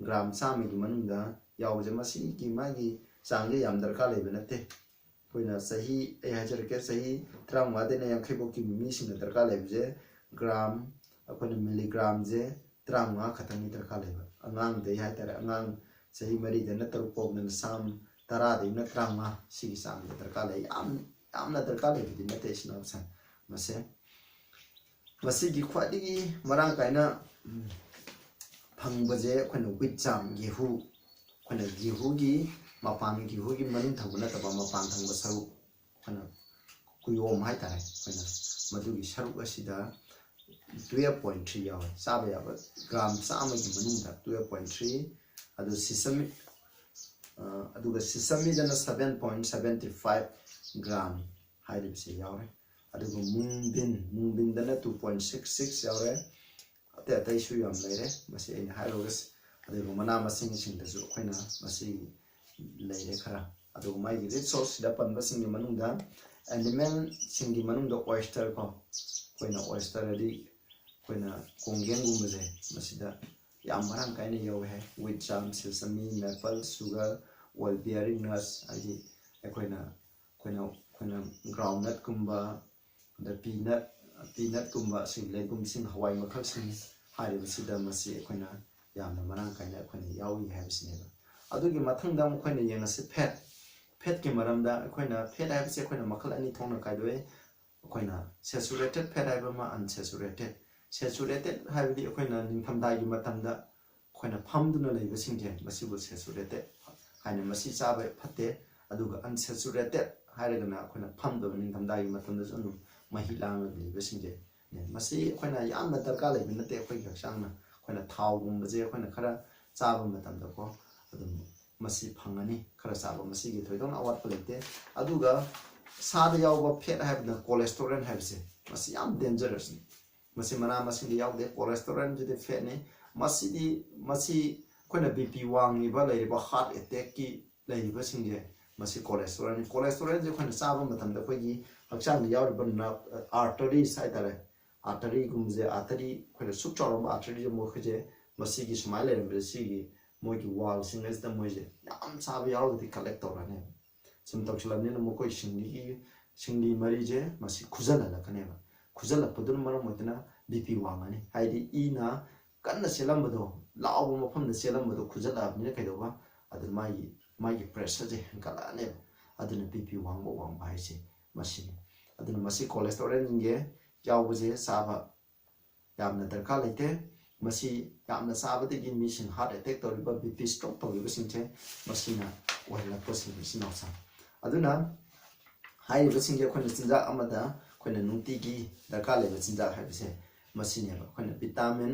gram ꯆꯥꯝꯃꯒꯤ ꯃꯅꯨꯡꯗ ꯌꯥꯎꯕꯁꯦ, ꯃꯁꯤꯒꯤ ꯃꯥꯒꯤ ꯆꯥꯡꯁꯦ ꯌꯥꯝ ꯗꯔꯀꯥꯔ ꯂꯩꯕ ꯅꯠꯇꯦ꯫ ꯑꯩꯈꯣꯏꯅ ꯆꯍꯤ, ꯑꯩ ꯍꯥꯏꯖꯔꯛꯀꯦ, ꯆꯍꯤ ꯇꯔꯥꯃꯉꯥꯗꯩꯅ ꯌꯥꯡꯈꯩ ꯐꯥꯎꯒꯤ ꯃꯤꯁꯤꯡꯅ ꯗꯔꯀꯥꯔ ꯂꯩꯕꯁꯦ gram, ꯑꯩꯈꯣꯏꯅ milligramꯁꯦ ꯇꯔꯥꯃꯉꯥ ꯈꯛꯇꯪꯅꯤ ꯗꯔꯀꯥꯔ ꯂꯩꯕ꯫ ꯑꯉꯥꯡꯗꯩ ꯍꯥꯏꯇꯥꯔꯦ, ꯑꯉꯥꯡ ꯆꯍꯤ ꯃꯔꯤꯗꯩꯅ ꯇꯔꯨꯛ ꯐꯥꯎꯗꯅ ꯁꯥꯝ ꯇꯔꯥꯗꯩꯅ ꯇꯔꯥꯃꯉꯥ ꯁꯤꯒꯤ ꯆꯥꯡꯗ ꯗꯔꯀꯥꯔ ꯂꯩ꯫ ꯌꯥꯝ, ꯌꯥꯝꯅ ꯗꯔꯀꯥꯔ ꯂꯩꯕꯗꯤ ꯅꯠꯇꯦ ꯏꯆꯤꯟ ꯏꯅꯥꯎꯁꯤꯡ꯫ ꯃꯁꯦ, ꯃꯁꯤꯒꯤ ꯈ꯭ꯋꯥꯏꯗꯒꯤ ꯃꯔꯥꯡ ꯀꯥꯏꯅ ꯐꯪꯕꯁꯦ ꯑꯩꯈꯣꯏꯅ wheat germ, ꯒꯦꯍꯨ꯫ ꯑꯩꯈꯣꯏꯅ ꯒꯦꯍꯨꯒꯤ ꯃꯄꯥꯟ, ꯒꯦꯍꯨꯒꯤ ꯃꯅꯨꯡ ꯊꯪꯕ ꯅꯠꯇꯕ ꯃꯄꯥꯟ ꯊꯪꯕ ꯁꯔꯨꯛ, ꯑꯩꯈꯣꯏꯅ ꯀꯨꯌꯣꯝ ꯍꯥꯏꯇꯥꯔꯦ, ꯑꯩꯈꯣꯏꯅ ꯃꯗꯨꯒꯤ ꯁꯔꯨꯛ ꯑꯁꯤꯗ twelve point three ꯌꯥꯎꯋꯦ꯫ ꯆꯥꯕ ꯌꯥꯕ gram ꯆꯥꯝꯃꯒꯤ ꯃꯅꯨꯡꯗ twelve point three꯫ ꯑꯗꯨ sesame, ꯑ, ꯑꯗꯨꯒ sesameꯗꯅ seven point seventy five gram ꯍꯥꯏꯔꯤꯕꯁꯤ ꯌꯥꯎꯔꯦ꯫ ꯑꯗꯨꯒ ꯃꯨꯡꯕꯤꯟ, ꯃꯨꯡꯕꯤꯟꯗꯅ two point six six ꯌꯥꯎꯔꯦ꯫ ꯑꯇꯩ ꯑꯇꯩꯁꯨ ꯌꯥꯝ ꯂꯩꯔꯦ, ꯃꯁꯤ ꯑꯩꯅ ꯍꯥꯏꯔꯨꯔꯒꯁ-, ꯑꯗꯨꯒ ꯃꯅꯥ ꯃꯁꯤꯡꯁꯤꯡꯗꯁꯨ ꯑꯩꯈꯣꯏꯅ ꯃꯁꯤ ꯂꯩꯔꯦ ꯈꯔ꯫ ꯑꯗꯨꯒ ꯃꯥꯒꯤ resourceꯁꯤꯗ ꯄꯟꯕꯁꯤꯡꯒꯤ ꯃꯅꯨꯡꯗ animalꯁꯤꯡꯒꯤ ꯃꯅꯨꯡꯗ oyster ꯀꯣ, ꯑꯩꯈꯣꯏꯅ oyster ꯍꯥꯏꯗꯤ ꯑꯩꯈꯣꯏꯅ ꯀꯣꯡꯒꯦꯡꯒꯨꯝꯕꯁꯦ ꯃꯁꯤꯗ ꯌꯥꯝ ꯃꯔꯥꯡ ꯀꯥꯏꯅ ꯌꯥꯎꯋꯦ ꯍꯥꯏ꯫ Wheat germ, sesame, maple, sugar, oil bearing nuts, ꯍꯥꯏꯗꯤ ꯑꯩꯈꯣꯏꯅ, ꯑꯩꯈꯣꯏꯅ, ꯑꯩꯈꯣꯏꯅ groundnutꯀꯨꯝꯕ, ꯑꯗ peanut, peanutꯀꯨꯝꯕ, ꯑꯁꯤ ꯂꯦꯒꯨꯝꯁꯤꯡ, ꯍꯋꯥꯏ ꯃꯈꯜꯁꯤꯡ ꯍꯥꯏꯔꯤꯕꯁꯤꯗ ꯃꯁꯤ ꯑꯩꯈꯣꯏꯅ ꯌꯥꯝꯅ ꯃꯔꯥꯡ ꯀꯥꯏꯅ ꯑꯩꯈꯣꯏꯅ ꯌꯥꯎꯏ ꯍꯥꯏꯕꯁꯤꯅꯦꯕ꯫ ꯑꯗꯨꯒꯤ ꯃꯊꯪꯗ ꯑꯃꯨꯛ ꯑꯩꯈꯣꯏꯅ ꯌꯦꯡꯉꯁꯤ fat꯫ Fatꯀꯤ ꯃꯔꯝꯗ ꯑꯩꯈꯣꯏꯅ fat ꯍꯥꯏꯕꯁꯤ ꯑꯩꯈꯣꯏꯅ ꯃꯈꯜ ꯑꯅꯤ ꯊꯣꯛꯅ ꯈꯥꯏꯗꯣꯛꯏ꯫ ꯑꯩꯈꯣꯏꯅ saturated fat ꯍꯥꯏꯕ ꯑꯃ, unsaturated꯫ Saturated ꯍꯥꯏꯕꯗꯤ ꯑꯩꯈꯣꯏꯅ ꯅꯤꯡꯊꯝꯊꯥꯒꯤ ꯃꯇꯝꯗ ꯑꯩꯈꯣꯏꯅ ꯐꯝꯗꯨꯅ ꯂꯩꯕꯁꯤꯡꯁꯦ, ꯃꯁꯤꯕꯨ saturated ꯍꯥꯏꯅ, ꯃꯁꯤ ꯆꯥꯕ ꯐꯠꯇꯦ꯫ ꯑꯗꯨꯒ unsaturated ꯍꯥꯏꯔꯒꯅ ꯑꯩꯈꯣꯏꯅ ꯐꯝꯗꯕ, ꯅꯤꯡꯊꯝꯊꯥꯒꯤ ꯃꯇꯝꯗꯁꯨ ꯑꯗꯨꯝ ꯃꯍꯤ ꯂꯥꯡꯉꯒ ꯂꯩꯕꯁꯤꯡꯁꯦ꯫ ꯃꯁꯤ ꯑꯩꯈꯣꯏꯅ ꯌꯥꯝꯅ ꯗꯔꯀꯥꯔ ꯂꯩꯕ ꯅꯠꯇꯦ ꯑꯩꯈꯣꯏꯒꯤ ꯍꯛꯆꯥꯡꯅ꯫ ꯑꯩꯈꯣꯏꯅ ꯊꯥꯎꯒꯨꯝꯕꯁꯦ ꯑꯩꯈꯣꯏꯅ ꯈꯔ ꯆꯥꯕ ꯃꯇꯝꯗꯀꯣ, ꯑꯗꯨꯝ ꯃꯁꯤ ꯐꯪꯒꯅꯤ꯫ ꯈꯔ ꯆꯥꯕ, ꯃꯁꯤꯒꯤ ꯊꯣꯏꯗꯣꯛꯅ ꯑꯋꯥꯠꯄ ꯂꯩꯇꯦ꯫ ꯑꯗꯨꯒ ꯁꯥꯗ ꯌꯥꯎꯕ fat ꯍꯥꯏꯕꯅ cholesterol ꯍꯥꯏꯕꯁꯦ, ꯃꯁꯤ ꯌꯥꯝ dangerousꯅꯤ꯫ ꯃꯁꯤ ꯃꯅꯥ ꯃꯁꯤꯡꯗ ꯌꯥꯎꯗꯦ꯫ Cholesterolꯁꯤꯗꯤ fatꯅꯤ꯫ ꯃꯁꯤꯗꯤ, ꯃꯁꯤ ꯑꯩꯈꯣꯏꯅ BP ꯋꯥꯡꯉꯤꯕ, ꯂꯩꯔꯤꯕ heart attackꯀꯤ ꯂꯩꯔꯤꯕꯁꯤꯡꯁꯦ, ꯃꯁꯤ cholesterolꯅꯤ꯫ Cholesterolꯁꯦ ꯑꯩꯈꯣꯏꯅ ꯆꯥꯕ ꯃꯇꯝꯗ ꯑꯩꯈꯣꯏꯒꯤ ꯍꯛꯆꯥꯡꯗ ꯌꯥꯎꯔꯤꯕ nerve, arteries ꯍꯥꯏꯇꯥꯔꯦ, arteryꯒꯨꯝꯕꯁꯦ, artery ꯑꯩꯈꯣꯏꯅ ꯁꯨꯛ ꯆꯥꯎꯔꯕ arteryꯁꯦ, ꯃꯈꯣꯏꯁꯦ ꯃꯁꯤꯒꯤ ꯁꯨꯃꯥꯏꯅ ꯂꯩꯔꯝꯕꯁꯦ, ꯁꯤꯒꯤ ꯃꯣꯏꯒꯤ wallꯁꯤꯡ ꯑꯁꯤꯗ ꯃꯣꯏꯁꯦ ꯌꯥꯝ ꯆꯥꯕ ꯌꯥꯎꯔꯒꯗꯤ collect ꯇꯧꯔꯅꯦꯕ꯫ ꯁꯨꯝ ꯇꯧꯁꯤꯜꯂꯕꯅꯤꯅ ꯃꯈꯣꯏ ꯁꯤꯡꯂꯤꯒꯤ, ꯁꯤꯡꯂꯤ ꯃꯔꯤꯁꯦ ꯃꯁꯤ ꯈꯨꯖꯜꯍꯜꯂꯛꯀꯅꯦꯕ꯫ ꯈꯨꯖꯜꯂꯛꯄꯗꯨꯅ ꯃꯔꯝ ꯑꯣꯏꯗꯨꯅ BP ꯋꯥꯡꯉꯅꯤ꯫ ꯍꯥꯏꯗꯤ ꯏꯅ ꯀꯟꯅ ꯆꯦꯜꯂꯝꯕꯗꯣ, ꯂꯥꯎꯕ ꯃꯐꯝꯗ ꯆꯦꯜꯂꯝꯕꯗꯣ ꯈꯨꯖꯜꯂꯛꯑꯕꯅꯤꯅ ꯀꯩꯗꯧꯕ? ꯑꯗꯨ ꯃꯥꯒꯤ, ꯃꯥꯒꯤ pressureꯁꯦ ꯍꯦꯟꯒꯠꯂꯛꯑꯅꯦꯕ꯫ ꯑꯗꯨꯅ BP ꯋꯥꯡꯕ, ꯋꯥꯡꯕ ꯍꯥꯏꯁꯦ ꯃꯁꯤꯅꯤ꯫ ꯑꯗꯨꯅ ꯃꯁꯤ cholesterolꯁꯤꯡꯁꯦ ꯌꯥꯎꯕꯁꯦ ꯆꯥꯕ ꯌꯥꯝꯅ ꯗꯔꯀꯥꯔ ꯂꯩꯇꯦ꯫ ꯃꯁꯤ ꯌꯥꯝꯅ ꯆꯥꯕꯗꯒꯤ ꯃꯤꯁꯤꯡ heart attack ꯇꯧꯔꯤꯕ, BP stroke ꯇꯧꯔꯤꯕꯁꯤꯡꯁꯦ ꯃꯁꯤꯅ ꯑꯣꯏꯍꯜꯂꯛꯄꯁꯤꯡ ꯏꯆꯤꯟ ꯏꯅꯥꯎꯁꯤꯡ꯫ ꯑꯗꯨꯅ ꯍꯥꯏꯔꯤꯕꯁꯤꯡꯁꯦ ꯑꯩꯈꯣꯏꯅ ꯆꯤꯟꯖꯥꯛ ꯑꯃꯗ ꯑꯩꯈꯣꯏꯅ ꯅꯨꯡꯇꯤꯒꯤ ꯗꯔꯀꯥꯔ ꯂꯩꯕ ꯆꯤꯟꯖꯥꯛ ꯍꯥꯏꯕꯁꯦ ꯃꯁꯤꯅꯦꯕ꯫ ꯑꯩꯈꯣꯏꯅ vitamin,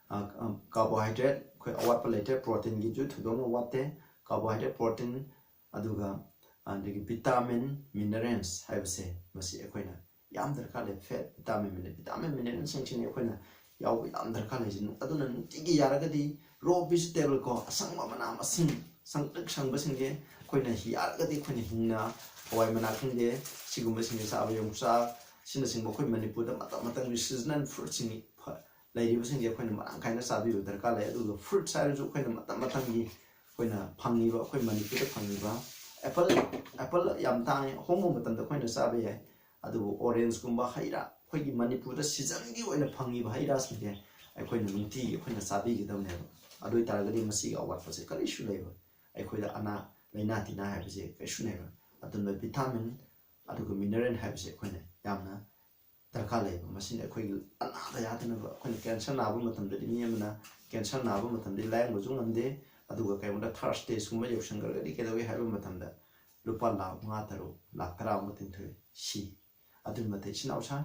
ꯑ, ꯑ, carbohydrate, ꯑꯩꯈꯣꯏ ꯑꯋꯥꯠꯄ ꯂꯩꯇ꯭ꯔꯦ, proteinꯒꯤꯁꯨ ꯊꯣꯏꯗꯣꯛꯅ ꯋꯥꯠꯇꯦ꯫ Carbohydrate, protein, ꯑꯗꯨꯒ ꯑꯗꯒꯤ vitamin, minerals ꯍꯥꯏꯕꯁꯦ ꯃꯁꯤ ꯑꯩꯈꯣꯏꯅ ꯌꯥꯝ ꯗꯔꯀꯥꯔ ꯂꯩ꯫ Fat, vitamin, mineral, vitamin, mineralꯁꯤꯡꯁꯤꯅꯤ ꯑꯩꯈꯣꯏꯅ ꯌꯥꯎꯕ ꯌꯥꯝ ꯗꯔꯀꯥꯔ ꯂꯩꯁꯦ꯫ ꯑꯗꯨꯅ ꯅꯨꯡꯇꯤꯒꯤ ꯌꯥꯔꯒꯗꯤ raw vegetable ꯀꯣ, ꯑꯁꯪꯕ ꯃꯅꯥ ꯃꯁꯤꯡ, ꯁꯪꯇ꯭ꯔꯤꯛ ꯁꯪꯕꯁꯤꯡꯁꯦ ꯑꯩꯈꯣꯏꯅ ꯌꯥꯔꯒꯗꯤ ꯑꯩꯈꯣꯏꯅ ꯍꯤꯡꯅ, ꯍꯋꯥꯏ ꯃꯅꯥ ꯈꯪꯗꯦ, ꯁꯤꯒꯨꯝꯕꯁꯤꯡꯁꯦ ꯆꯥꯕ, ꯌꯣꯡꯆꯥꯛ, ꯁꯤꯅꯆꯤꯡꯕ ꯑꯩꯈꯣꯏ ꯃꯅꯤꯄꯨꯔꯗ ꯃꯇꯝ ꯃꯇꯝꯒꯤ seasonal fruitꯁꯤꯡ ꯐ-, ꯂꯩꯔꯤꯕꯁꯤꯡꯁꯦ ꯑꯩꯈꯣꯏꯅ ꯃꯔꯥꯡ ꯀꯥꯏꯅ ꯆꯥꯕꯤꯕ ꯗꯔꯀꯥꯔ ꯂꯩ꯫ ꯑꯗꯨꯒ fruits ꯍꯥꯏꯔꯁꯨ ꯑꯩꯈꯣꯏꯅ ꯃꯇꯝ ꯃꯇꯝꯒꯤ ꯑꯩꯈꯣꯏꯅ ꯐꯪꯉꯤꯕ, ꯑꯩꯈꯣꯏ ꯃꯅꯤꯄꯨꯔꯗ ꯐꯪꯉꯤꯕ apple, apple ꯌꯥꯝ ꯇꯥꯡꯉꯦ꯫ ꯑꯍꯣꯡꯕ ꯃꯇꯝꯗ ꯑꯩꯈꯣꯏꯅ ꯆꯥꯕ ꯌꯥꯏ꯫ ꯑꯗꯨꯕꯨ orangeꯀꯨꯝꯕ ꯍꯩ ꯔꯥ, ꯑꯩꯈꯣꯏꯒꯤ ꯃꯅꯤꯄꯨꯔꯗ seasonꯒꯤ ꯑꯣꯏꯅ ꯐꯪꯉꯤꯕ ꯍꯩ ꯔꯥꯁꯤꯡꯁꯦ ꯑꯩꯈꯣꯏꯅ ꯅꯨꯡꯇꯤꯒꯤ ꯑꯩꯈꯣꯏꯅ ꯆꯥꯕꯤꯒꯗꯕꯅꯦꯕ꯫ ꯑꯗꯨ ꯑꯣꯏ ꯇꯥꯔꯒꯗꯤ ꯃꯁꯤꯒꯤ ꯑꯋꯥꯠꯄꯁꯦ ꯀꯔꯤꯁꯨ ꯂꯩꯔꯣꯏ꯫ ꯑꯩꯈꯣꯏꯗ ꯑꯅꯥ, ꯂꯥꯏꯅꯥ ꯇꯤꯟꯅꯥ ꯍꯥꯏꯕꯁꯦ ꯀꯔꯤꯁꯨ ꯂꯩꯔꯣꯏ꯫ ꯑꯗꯨꯅ vitamin ꯑꯗꯨꯒ mineral ꯍꯥꯏꯕꯁꯦ ꯑꯩꯈꯣꯏꯅ ꯌꯥꯝꯅ ꯗꯔꯀꯥꯔ ꯂꯩꯕ꯫ ꯃꯁꯤꯅ ꯑꯩꯈꯣꯏꯒꯤ ꯑꯅꯥꯗ ꯌꯥꯗꯅꯕ, ꯑꯩꯈꯣꯏꯅ ꯀꯦꯟꯁꯔ ꯅꯥꯕ ꯃꯇꯝꯗꯗꯤ, ꯃꯤ ꯑꯃꯅ ꯀꯦꯟꯁꯔ ꯅꯥꯕ ꯃꯇꯝꯗꯗꯤ ꯂꯥꯌꯦꯡꯕꯁꯨ ꯉꯝꯗꯦ꯫ ꯑꯗꯨꯒ ꯀꯩꯒꯨꯝꯕꯗ ꯊꯥꯔꯠ ꯁ꯭ꯇꯦꯖꯀꯨꯝꯕ ꯌꯧꯁꯟꯈ꯭ꯔꯒꯗꯤ ꯀꯩꯗꯧꯏ ꯍꯥꯏꯕ ꯃꯇꯝꯗ ꯂꯨꯄꯥ ꯂꯥꯈ ꯃꯉꯥ, ꯇꯔꯨꯛ, ꯂꯥꯈ ꯇꯔꯥ ꯑꯃ ꯇꯤꯡꯊꯣꯛꯏ, ꯁꯤ꯫ ꯑꯗꯨꯛꯀꯤ ꯃꯇꯤꯛ ꯏꯆꯤꯟ ꯏꯅꯥꯎ ꯁꯥ꯫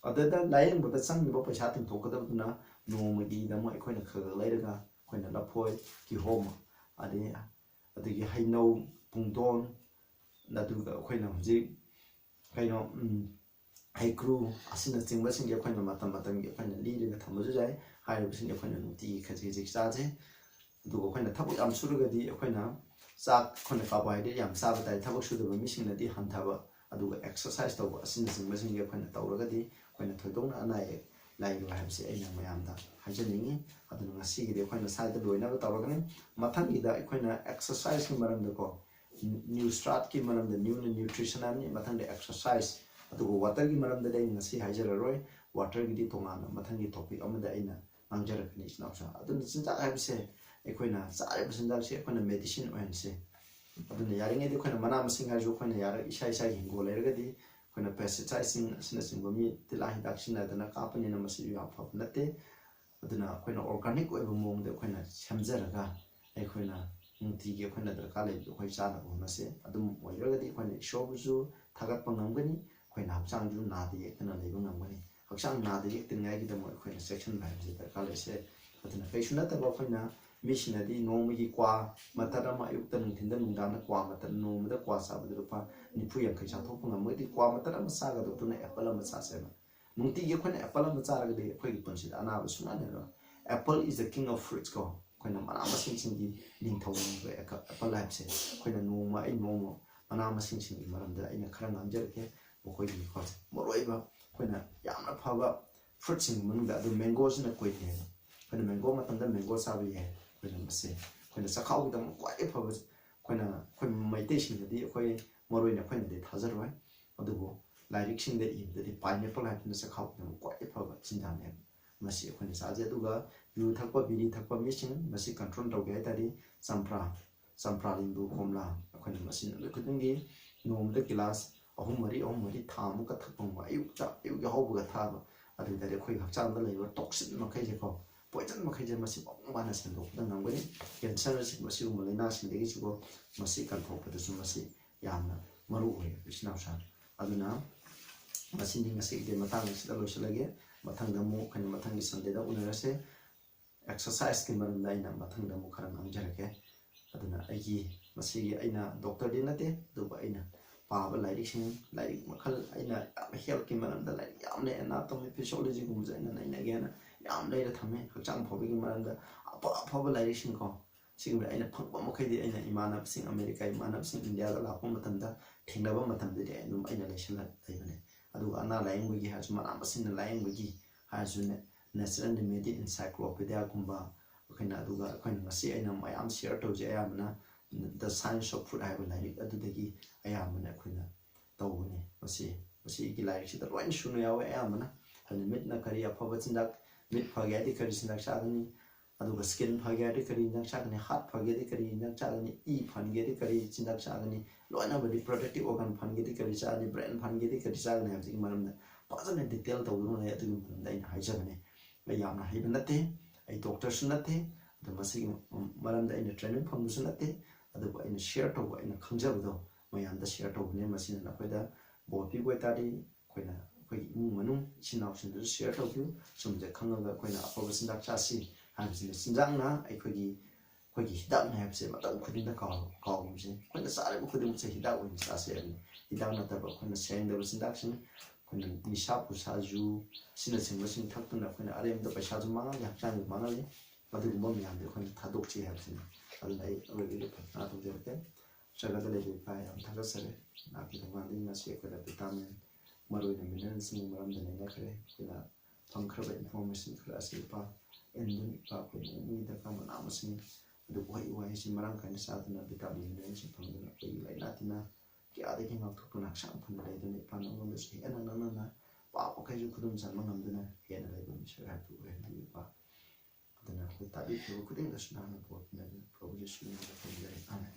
ꯑꯗꯨꯗ ꯂꯥꯌꯦꯡꯕꯗ ꯆꯪꯉꯤꯕ ꯄꯩꯁꯥ ꯇꯤꯡꯊꯣꯛꯀꯗꯕꯗꯨꯅ ꯅꯣꯡꯃꯒꯤꯗꯃꯛ ꯑꯩꯈꯣꯏꯅ ꯈꯔ ꯈꯔ ꯂꯩꯔꯒ, ꯑꯩꯈꯣꯏꯅ ꯂꯐꯣꯏ, ꯀꯤꯍꯣꯝ, ꯑꯗꯩ, ꯑꯗꯒꯤ ꯍꯩꯅꯧ, ꯄꯨꯡꯗꯣꯟ, ꯑꯗꯨꯒ ꯑꯩꯈꯣꯏꯅ ꯍꯧꯖꯤꯛ ꯀꯩꯅꯣ, ꯎꯝ, ꯍꯩꯀ꯭ꯔꯨ ꯑꯁꯤꯅꯆꯤꯡꯕꯁꯤꯡꯁꯦ ꯑꯩꯈꯣꯏꯅ ꯃꯇꯝ ꯃꯇꯝꯒꯤ ꯑꯩꯈꯣꯏꯅ ꯂꯤꯔꯒ ꯊꯝꯕꯁꯨ ꯌꯥꯏ꯫ ꯍꯥꯏꯔꯤꯕꯁꯤꯡꯁꯦ ꯑꯩꯈꯣꯏꯅ ꯅꯨꯡꯇꯤꯒꯤ ꯈꯖꯤꯛ ꯈꯖꯤꯛ ꯆꯥꯁꯦ꯫ ꯑꯗꯨꯒ ꯑꯩꯈꯣꯏꯅ ꯊꯕꯛ ꯌꯥꯝ ꯁꯨꯔꯒꯗꯤ ꯑꯩꯈꯣꯏꯅ ꯆꯥꯛ, ꯑꯩꯈꯣꯏꯅ carbohydrate ꯌꯥꯝ ꯆꯥꯕ ꯇꯥꯏ, ꯊꯕꯛ ꯁꯨꯗꯕ ꯃꯤꯁꯤꯡꯅꯗꯤ ꯍꯟꯊꯕ, ꯑꯗꯨꯒ exercise ꯇꯧꯕ ꯑꯁꯤꯅꯆꯤꯡꯕꯁꯤꯡꯁꯦ ꯑꯩꯈꯣꯏꯅ ꯇꯧꯔꯒꯗꯤ ꯑꯩꯈꯣꯏꯅ ꯊꯣꯏꯗꯣꯛꯅ ꯑꯅꯥ ꯑꯌꯦꯛ ꯂꯥꯏꯔꯣꯏ ꯍꯥꯏꯕꯁꯤ ꯑꯩꯅ ꯃꯌꯥꯝꯗ ꯍꯥꯏꯖꯅꯤꯡꯉꯤ꯫ ꯑꯗꯨꯅ ꯉꯁꯤꯒꯤꯗꯤ ꯑꯩꯈꯣꯏꯅ ꯁ꯭ꯋꯥꯏꯗ ꯂꯣꯏꯅꯕ ꯇꯧꯔꯒꯅꯤ꯫ ꯃꯊꯪꯒꯤꯗ ꯑꯩꯈꯣꯏꯅ exerciseꯀꯤ ꯃꯔꯝꯗꯀꯣ, ꯅ꯭ꯌꯨ ꯁ꯭ꯇꯥꯔꯠꯀꯤ ꯃꯔꯝꯗ, ꯅ꯭ꯌꯨꯅ nutrition ꯍꯥꯏꯕꯅꯤ, ꯃꯊꯪꯗ exercise, ꯑꯗꯨꯒ waterꯒꯤ ꯃꯔꯝꯗꯗꯤ ꯑꯩ ꯉꯁꯤ ꯍꯥꯏꯖꯔꯔꯣꯏ꯫ Waterꯒꯤꯗꯤ ꯇꯣꯉꯥꯟꯅ ꯃꯊꯪꯒꯤ topic ꯑꯃꯗ ꯑꯩꯅ ꯉꯥꯡꯖꯔꯛꯀꯅꯤ, ꯏꯆꯤꯟ ꯏꯅꯥꯎꯁꯤꯡ꯫ ꯑꯗꯨꯅ ꯆꯤꯟꯖꯥꯛ ꯍꯥꯏꯕꯁꯦ, ꯑꯩꯈꯣꯏꯅ ꯆꯥꯔꯤꯕ ꯆꯤꯟꯖꯥꯛꯁꯦ ꯑꯩꯈꯣꯏꯅ medicine ꯑꯣꯏꯍꯟꯁꯦ꯫ ꯑꯗꯨꯅ ꯌꯥꯔꯤꯉꯩꯗꯤ ꯑꯩꯈꯣꯏꯅ ꯃꯅꯥ ꯃꯁꯤꯡ ꯍꯥꯏꯔꯁꯨ, ꯑꯩꯈꯣꯏꯅ ꯌꯥꯔ-, ꯏꯁꯥ ꯏꯁꯥꯒꯤ ꯍꯤꯡꯒꯣꯜ ꯂꯩꯔꯒꯗꯤ ꯑꯩꯈꯣꯏꯅ pesticideꯁꯤꯡ ꯑꯁꯤꯅꯆꯤꯡꯕ, ꯃꯤ ꯇꯤꯜꯍꯥꯠ ꯍꯤꯗꯥꯛ ꯁꯤꯖꯤꯟꯅꯗꯅ ꯀꯥꯞꯄꯅꯤꯅ ꯃꯁꯤꯁꯨ ꯌꯥꯝ ꯐꯕ ꯅꯠꯇꯦ꯫ ꯑꯗꯨꯅ ꯑꯩꯈꯣꯏꯅ organic ꯑꯣꯏꯕ ꯃꯑꯣꯡꯗ ꯑꯩꯈꯣꯏꯅ ꯁꯦꯝꯖꯔꯒ, ꯑꯩꯈꯣꯏꯅ ꯅꯨꯡꯇꯤꯒꯤ ꯑꯩꯈꯣꯏꯅ ꯗꯔꯀꯥꯔ ꯂꯩꯕꯗꯨ ꯑꯩꯈꯣꯏ ꯆꯥꯅꯕ ꯍꯣꯠꯅꯁꯤ꯫ ꯑꯗꯨꯝ ꯑꯣꯏꯔꯒꯗꯤ ꯑꯩꯈꯣꯏꯅ ꯏꯁꯣꯔꯕꯨꯁꯨ ꯊꯥꯒꯠꯄ ꯉꯝꯒꯅꯤ, ꯑꯩꯈꯣꯏꯅ ꯍꯛꯆꯥꯡꯁꯨ ꯅꯥꯗ ꯌꯦꯛꯇꯅ ꯂꯩꯕ ꯉꯝꯒꯅꯤ꯫ ꯍꯛꯆꯥꯡ ꯅꯥꯗ ꯌꯦꯛꯇꯅꯤꯡꯉꯥꯏꯒꯤꯗꯃꯛ ꯑꯩꯈꯣꯏꯅ ꯆꯦꯛꯁꯤꯟꯕ ꯍꯥꯏꯕꯁꯤ ꯗꯔꯀꯥꯔ ꯂꯩꯁꯦ꯫ ꯑꯗꯨꯅ ꯀꯩꯁꯨ ꯅꯠꯇꯕ, ꯑꯩꯈꯣꯏꯅ ꯃꯤꯁꯤꯡꯅꯗꯤ ꯅꯣꯡꯃꯒꯤ ꯀ꯭ꯋꯥ ꯃꯇꯠ ꯑꯃ, ꯑꯌꯨꯛꯇ, ꯅꯨꯡꯊꯤꯟꯗ, ꯅꯨꯡꯗꯥꯡꯗ ꯀ꯭ꯋꯥ ꯃꯇꯠ, ꯅꯣꯡꯃꯗ ꯀ꯭ꯋꯥ ꯆꯥꯕꯗ ꯂꯨꯄꯥ ꯅꯤꯐꯨ ꯌꯥꯡꯈꯩ ꯆꯥꯊꯣꯛꯄ ꯉꯝꯃꯒꯗꯤ, ꯀ꯭ꯋꯥ ꯃꯇꯠ ꯑꯃ ꯆꯥꯒꯗꯧꯗꯨꯅ apple ꯑꯃ ꯆꯥꯁꯦꯕ꯫ ꯅꯨꯡꯇꯤꯒꯤ ꯑꯩꯈꯣꯏꯅ apple ꯑꯃ ꯆꯥꯔꯒꯗꯤ ꯑꯩꯈꯣꯏꯒꯤ ꯄꯨꯟꯁꯤꯗ ꯑꯅꯥꯕ ꯁꯨꯡꯂꯥꯛ ꯂꯩꯔꯣꯏ꯫ Apple is the king of fruits ꯀꯣ꯫ ꯑꯩꯈꯣꯏꯅ ꯃꯅꯥ ꯃꯁꯤꯡꯁꯤꯡꯒꯤ ꯅꯤꯡꯊꯧꯅꯦꯕ apple ꯍꯥꯏꯕꯁꯦ꯫ ꯑꯩꯈꯣꯏꯅ ꯅꯣꯡꯃ, ꯑꯩ ꯅꯣꯡꯃ ꯃꯅꯥ ꯃꯁꯤꯡꯁꯤꯡꯒꯤ ꯃꯔꯝꯗ ꯑꯩꯅ ꯈꯔ ꯉꯥꯡꯖꯔꯛꯀꯦ꯫ ꯃꯈꯣꯏꯒꯤ ꯃꯈꯜꯁꯦ, ꯃꯔꯨꯑꯣꯏꯕ ꯑꯩꯈꯣꯏꯅ ꯌꯥꯝꯅ ꯐꯕ fruitꯁꯤꯡꯒꯤ ꯃꯅꯨꯡꯗ ꯑꯗꯨ mangoꯁꯤꯅ ꯀꯣꯏꯅꯦꯕ꯫ ꯑꯩꯈꯣꯏꯅ mango ꯃꯇꯝꯗ mango ꯆꯥꯕ ꯌꯥꯏ꯫ ꯑꯩꯈꯣꯏꯅ ꯃꯁꯤ, ꯑꯩꯈꯣꯏꯅ ꯆꯈꯥꯎꯒꯤꯗꯃꯛ ꯈ꯭ꯋꯥꯏꯗꯒꯤ ꯐꯕ, ꯑꯩꯈꯣꯏꯅ, ꯑꯩꯈꯣꯏ ꯃꯩꯇꯩꯁꯤꯡꯗꯗꯤ, ꯑꯩꯈꯣꯏ ꯃꯔꯨꯑꯣꯏꯅ ꯑꯩꯈꯣꯏꯅꯗꯤ ꯊꯥꯖꯔꯣꯏ, ꯑꯗꯨꯕꯨ ꯂꯥꯏꯔꯤꯛꯁꯤꯡꯗ ꯏꯕꯗꯗꯤ pineapple ꯍꯥꯏꯕꯁꯤꯅ ꯆꯈꯥꯎꯒꯤꯗꯃꯛ ꯈ꯭ꯋꯥꯏꯗꯒꯤ ꯐꯕ ꯆꯤꯟꯖꯥꯛꯅꯦꯕ꯫ ꯃꯁꯤ ꯑꯩꯈꯣꯏꯅ ꯆꯥꯁꯦ꯫ ꯑꯗꯨꯒ ꯌꯨ ꯊꯛꯄ, ꯕꯤꯔꯤ ꯊꯛꯄ ꯃꯤꯁꯤꯡ, ꯃꯁꯤ control ꯇꯧꯒꯦ ꯍꯥꯏ ꯇꯥꯔꯗꯤ ꯆꯝꯄ꯭ꯔꯥ, ꯆꯝꯄ꯭ꯔꯥ, ꯂꯤꯝꯕꯨ, ꯀꯣꯝꯂꯥ, ꯑꯩꯈꯣꯏꯅ ꯃꯁꯤ ꯅꯨꯃꯤꯠ ꯈꯨꯗꯤꯡꯒꯤ ꯅꯣꯡꯃꯗ ꯒꯤꯂꯥꯁ ꯑꯍꯨꯝ ꯃꯔꯤ ꯑꯍꯨꯝ ꯃꯔꯤ ꯊꯥ ꯑꯃꯨꯛꯀ ꯊꯛꯄ ꯉꯝꯕ, ꯑꯌꯨꯛꯇ, ꯑꯌꯨꯛ ꯌꯥꯍꯧꯕꯒ ꯊꯛꯑꯕ, ꯑꯗꯨ ꯑꯣꯏ ꯇꯥꯔꯗꯤ ꯑꯩꯈꯣꯏꯒꯤ ꯍꯛꯆꯥꯡꯗ ꯂꯩꯕ toxin ꯃꯈꯩꯁꯦꯀꯣ, poison ꯃꯈꯩꯁꯦ ꯃꯁꯤ ꯃꯄꯨꯡ ꯐꯥꯅ ꯁꯦꯡꯗꯣꯛꯄꯗ ꯉꯝꯒꯅꯤ꯫ Cancer ꯅꯆꯤꯡꯕ ꯁꯤꯒꯨꯝꯕ ꯂꯥꯏꯅꯥꯁꯤꯡꯗꯒꯤꯁꯨꯀꯣ ꯃꯁꯤ ꯀꯟꯊꯣꯛꯄꯗꯁꯨ ꯃꯁꯤ ꯌꯥꯝꯅ ꯃꯔꯨ ꯑꯣꯏ, ꯏꯆꯤꯟ ꯏꯅꯥꯎꯁꯤꯡ꯫ ꯑꯗꯨꯅ ꯃꯁꯤꯅꯤ ꯉꯁꯤꯒꯤꯗꯤ ꯃꯇꯥꯡ ꯑꯁꯤꯗ ꯂꯣꯏꯁꯤꯜꯂꯒꯦ꯫ ꯃꯊꯪꯗ ꯑꯃꯨꯛ ꯑꯩꯈꯣꯏꯅ ꯃꯊꯪꯒꯤ Sunday ꯗ ꯎꯅꯔꯁꯦ꯫ Exercise ꯀꯤ ꯃꯔꯝꯗ ꯑꯩꯅ ꯃꯊꯪꯗ ꯑꯃꯨꯛ ꯈꯔ ꯉꯥꯡꯖꯔꯛꯀꯦ꯫ ꯑꯗꯨꯅ ꯑꯩꯒꯤ ꯃꯁꯤꯒꯤ, ꯑꯩꯅ doctor ꯗꯤ ꯅꯠꯇꯦ, ꯑꯗꯨꯕꯨ ꯑꯩꯅ ꯄꯥꯕ ꯂꯥꯏꯔꯤꯛꯁꯤꯡ, ꯂꯥꯏꯔꯤꯛ ꯃꯈꯜ, ꯑꯩꯅ ꯌꯥꯝ health ꯀꯤ ꯃꯔꯝꯗ ꯂꯥꯏꯔꯤꯛ ꯌꯥꯝ ꯂꯩ, anatomy, physiology ꯒꯨꯝꯕꯁꯦ ꯑꯩꯅ ꯅꯩꯅꯒꯦꯅ ꯌꯥꯝ ꯂꯩꯔ ꯊꯝꯃꯦ꯫ ꯍꯛꯆꯥꯡ ꯐꯕꯒꯤ ꯃꯔꯝꯗ ꯑꯐ ꯑꯐꯕ ꯂꯥꯏꯔꯤꯛꯁꯤꯡ ꯀꯣ, ꯁꯤꯒꯨꯝꯕ ꯑꯩꯅ ꯐꯪꯕ ꯃꯈꯩꯗꯤ ꯑꯩꯅ ꯏꯃꯥꯟꯅꯕꯁꯤꯡ, America ꯏꯃꯥꯟꯅꯕꯁꯤꯡ India ꯗ ꯂꯥꯛꯄ ꯃꯇꯝꯗ ꯊꯦꯡꯅꯕ ꯃꯇꯝꯗꯗꯤ ꯑꯩ ꯑꯗꯨꯝ ꯑꯩꯅ ꯂꯩꯁꯜꯂ ꯂꯩꯕꯅꯦ꯫ ꯑꯗꯨꯒ ꯑꯅꯥ ꯂꯥꯏꯌꯦꯡꯕꯒꯤ ꯍꯥꯏꯔꯁꯨ, ꯃꯅꯥ ꯃꯁꯤꯡꯅ ꯂꯥꯏꯌꯦꯡꯕꯒꯤ ꯍꯥꯏꯔꯁꯨꯅꯦ, Nature and Remedy Encyclopedia ꯒꯨꯝꯕ, ꯑꯩꯈꯣꯏꯅ, ꯑꯗꯨꯒ ꯑꯩꯈꯣꯏꯅ ꯉꯁꯤ ꯑꯩꯅ ꯃꯌꯥꯝ share ꯇꯧꯖꯩ ꯑꯌꯥꯝꯕꯅ The Science of Food ꯍꯥꯏꯕ ꯂꯥꯏꯔꯤꯛ ꯑꯗꯨꯗꯒꯤ ꯑꯌꯥꯝꯕꯅ ꯑꯩꯈꯣꯏꯅ ꯇꯧꯕꯅꯤ꯫ ꯃꯁꯤ, ꯃꯁꯤꯒꯤ ꯂꯥꯏꯔꯤꯛꯁꯤꯗ ꯂꯣꯏꯅ ꯁꯨꯅ ꯌꯥꯎꯋꯦ ꯑꯌꯥꯝꯕꯅ꯫ ꯑꯩꯈꯣꯏꯅ ꯃꯤꯠꯅ ꯀꯔꯤ ꯑꯐꯕ ꯆꯤꯟꯖꯥꯛ, ꯃꯤꯠ ꯐꯒꯦ ꯍꯥꯏꯔꯗꯤ ꯀꯔꯤ ꯆꯤꯟꯖꯥꯛ ꯆꯥꯒꯅꯤ, ꯑꯗꯨꯒ skin ꯐꯒꯦ ꯍꯥꯏꯔꯗꯤ ꯀꯔꯤ ꯆꯤꯟꯖꯥꯛ ꯆꯥꯒꯅꯤ, heart ꯐꯒꯦꯗꯤ ꯀꯔꯤ ꯆꯤꯟꯖꯥꯛ ꯆꯥꯒꯅꯤ, ꯏ ꯐꯟꯒꯦꯗꯤ ꯀꯔꯤ ꯆꯤꯟꯖꯥꯛ ꯆꯥꯒꯅꯤ, ꯂꯣꯏꯅ reproductive organ ꯐꯟꯒꯦꯗꯤ ꯀꯔꯤ ꯆꯥꯒꯅꯤ, brain ꯐꯟꯒꯦꯗꯤ ꯀꯔꯤ ꯆꯥꯒꯅꯤ ꯍꯥꯏꯕꯁꯤꯒꯤ ꯃꯔꯝꯗ ꯐꯖꯅ detail ꯇꯧꯗꯨꯅ ꯂꯩ꯫ ꯑꯗꯨꯒꯤ ꯃꯔꯝꯗ ꯑꯩꯅ ꯍꯥꯏꯖꯕꯅꯦ꯫ ꯑꯩ ꯌꯥꯝꯅ ꯍꯩꯕ ꯅꯠꯇꯦ, ꯑꯩ doctor ꯁꯨ ꯅꯠꯇꯦ, ꯑꯗꯣ ꯃꯁꯤꯒꯤ ꯃꯔꯝꯗ ꯑꯩꯅ training ꯐꯪꯕꯁꯨ ꯅꯠꯇꯦ, ꯑꯗꯨꯕꯨ ꯑꯩꯅ share ꯇꯧꯕ, ꯑꯩꯅ ꯈꯪꯖꯕꯗꯣ ꯃꯌꯥꯝꯗ share ꯇꯧꯕꯅꯦ꯫ ꯃꯁꯤꯅ ꯅꯈꯣꯏꯗ ꯕꯣꯔ ꯄꯤꯕ ꯑꯣꯏꯇꯥꯔꯗꯤ ꯑꯩꯈꯣꯏꯅ, ꯑꯩꯈꯣꯏꯒꯤ ꯏꯃꯨꯡ ꯃꯅꯨꯡ ꯏꯆꯤꯟ ꯏꯅꯥꯎꯁꯤꯡꯗꯁꯨ share ꯇꯧꯕꯤꯌꯨ꯫ ꯁꯨꯝꯕꯁꯦ ꯈꯪꯉꯒ ꯑꯩꯈꯣꯏꯅ ꯑꯐꯕ ꯆꯤꯟꯖꯥꯛ ꯆꯥꯁꯤ ꯍꯥꯏꯕꯁꯤꯅ, ꯆꯤꯟꯖꯥꯛꯅ ꯑꯩꯈꯣꯏꯒꯤ, ꯑꯩꯈꯣꯏꯒꯤ ꯍꯤꯗꯥꯛꯅꯤ ꯍꯥꯏꯕꯁꯦ ꯃꯇꯝ ꯈꯨꯗꯤꯡꯗ ꯀꯥꯎ-, ꯀꯥꯎꯒꯨꯝꯁꯦ꯫ ꯑꯩꯈꯣꯏꯅ ꯆꯥꯔꯤꯕ ꯈꯨꯗꯤꯡꯃꯛꯁꯦ ꯍꯤꯗꯥꯛ ꯑꯣꯏꯅ ꯆꯥꯁꯦ ꯍꯥꯏꯕꯅꯤ꯫ ꯍꯤꯗꯥꯛ ꯅꯠꯇꯕ ꯑꯩꯈꯣꯏꯅ ꯁꯦꯡꯗꯕ ꯆꯤꯟꯖꯥꯛꯁꯤꯡ, ꯑꯩꯈꯣꯏꯅ ꯅꯤꯁꯥ ꯄꯨꯁꯥ, ꯖꯨ, ꯑꯁꯤꯅꯆꯤꯡꯕꯁꯤꯡ ꯊꯛꯇꯨꯅ ꯑꯩꯈꯣꯏꯅ ꯑꯔꯦꯝꯕꯗ ꯄꯩꯁꯥꯁꯨ ꯃꯥꯡꯍꯜꯂꯤ, ꯍꯛꯆꯥꯡꯁꯨ ꯃꯥꯡꯍꯜꯂꯤ꯫ ꯑꯗꯨꯒꯨꯝꯕ ꯃꯌꯥꯝꯗꯣ ꯑꯩꯈꯣꯏꯅ ꯊꯥꯗꯣꯛꯁꯤ ꯍꯥꯏꯕꯁꯤꯅꯤ꯫ ꯑꯗꯨꯅ ꯑꯩ ꯑꯔꯣꯏꯕꯗ ꯄ꯭ꯔꯊꯅꯥ ꯇꯧꯖꯔꯛꯀꯦ꯫ ꯖꯒꯠꯇ ꯂꯩꯕ ꯏꯄꯥ, ꯌꯥꯝ ꯊꯥꯒꯠꯆꯔꯤ꯫ ꯂꯥꯛꯈꯤꯕ ꯃꯥꯡꯗꯒꯤ ꯉꯁꯤ ꯑꯩꯈꯣꯏꯅ vitamin, ꯃꯔꯨ ꯑꯣꯏꯅ mineral ꯁꯤꯡꯒꯤ ꯃꯔꯝꯗ ꯅꯩꯅꯈ꯭ꯔꯦ꯫ ꯑꯩꯈꯣꯏꯅ ꯐꯪꯈ꯭ꯔꯕ information ꯈꯔ ꯑꯁꯤ ꯏꯄꯥ, ꯑꯦꯟꯗꯨꯅ ꯏꯄꯥ ꯑꯩꯈꯣꯏꯅ ꯏꯃꯨꯡꯒꯤ ꯗꯔꯀꯥꯔ ꯃꯅꯥ ꯃꯁꯤꯡ, ꯑꯗꯨ ꯎꯍꯩ ꯋꯥꯍꯩꯁꯤ ꯃꯔꯥꯡ ꯀꯥꯏꯅ ꯆꯥꯗꯨꯅ vitamin mineral ꯁꯤꯡ ꯐꯪꯗꯨꯅ ꯑꯩꯈꯣꯏꯒꯤ ꯂꯥꯏꯅꯥ ꯇꯤꯟꯅꯥ ꯀꯌꯥꯗꯒꯤ ꯉꯥꯛꯊꯣꯛꯇꯨꯅ ꯍꯛꯆꯥꯡ ꯐꯅ ꯂꯩꯗꯨꯅ ꯏꯄꯥ ꯅꯉꯣꯟꯗꯁꯨ ꯍꯦꯟꯅ ꯅꯛꯅꯅ ꯄꯥꯞ ꯃꯈꯩꯁꯨ ꯈꯨꯗꯨꯝ ꯆꯟꯕ ꯉꯝꯗꯨꯅ ꯍꯦꯟꯅ ꯂꯩꯕ ꯃꯤꯁꯛ ꯍꯥꯏꯕꯗꯨ ꯑꯣꯏꯍꯟꯕꯤꯌꯨ ꯏꯄꯥ꯫ ꯑꯗꯨꯅ ꯑꯩꯈꯣꯏ ꯇꯥꯕꯤꯈꯤꯕ ꯈꯨꯗꯤꯡꯗꯁꯨ ꯅꯍꯥꯛꯅ ꯕꯣꯔ ꯄꯤꯅꯕꯤꯌꯨ꯫ ꯄ꯭ꯔꯚꯨ ꯌꯤꯁꯨ ꯃꯤꯡꯗ ꯈꯨꯔꯨꯝꯖꯔꯤ꯫ ꯑꯥꯃꯦꯟ꯫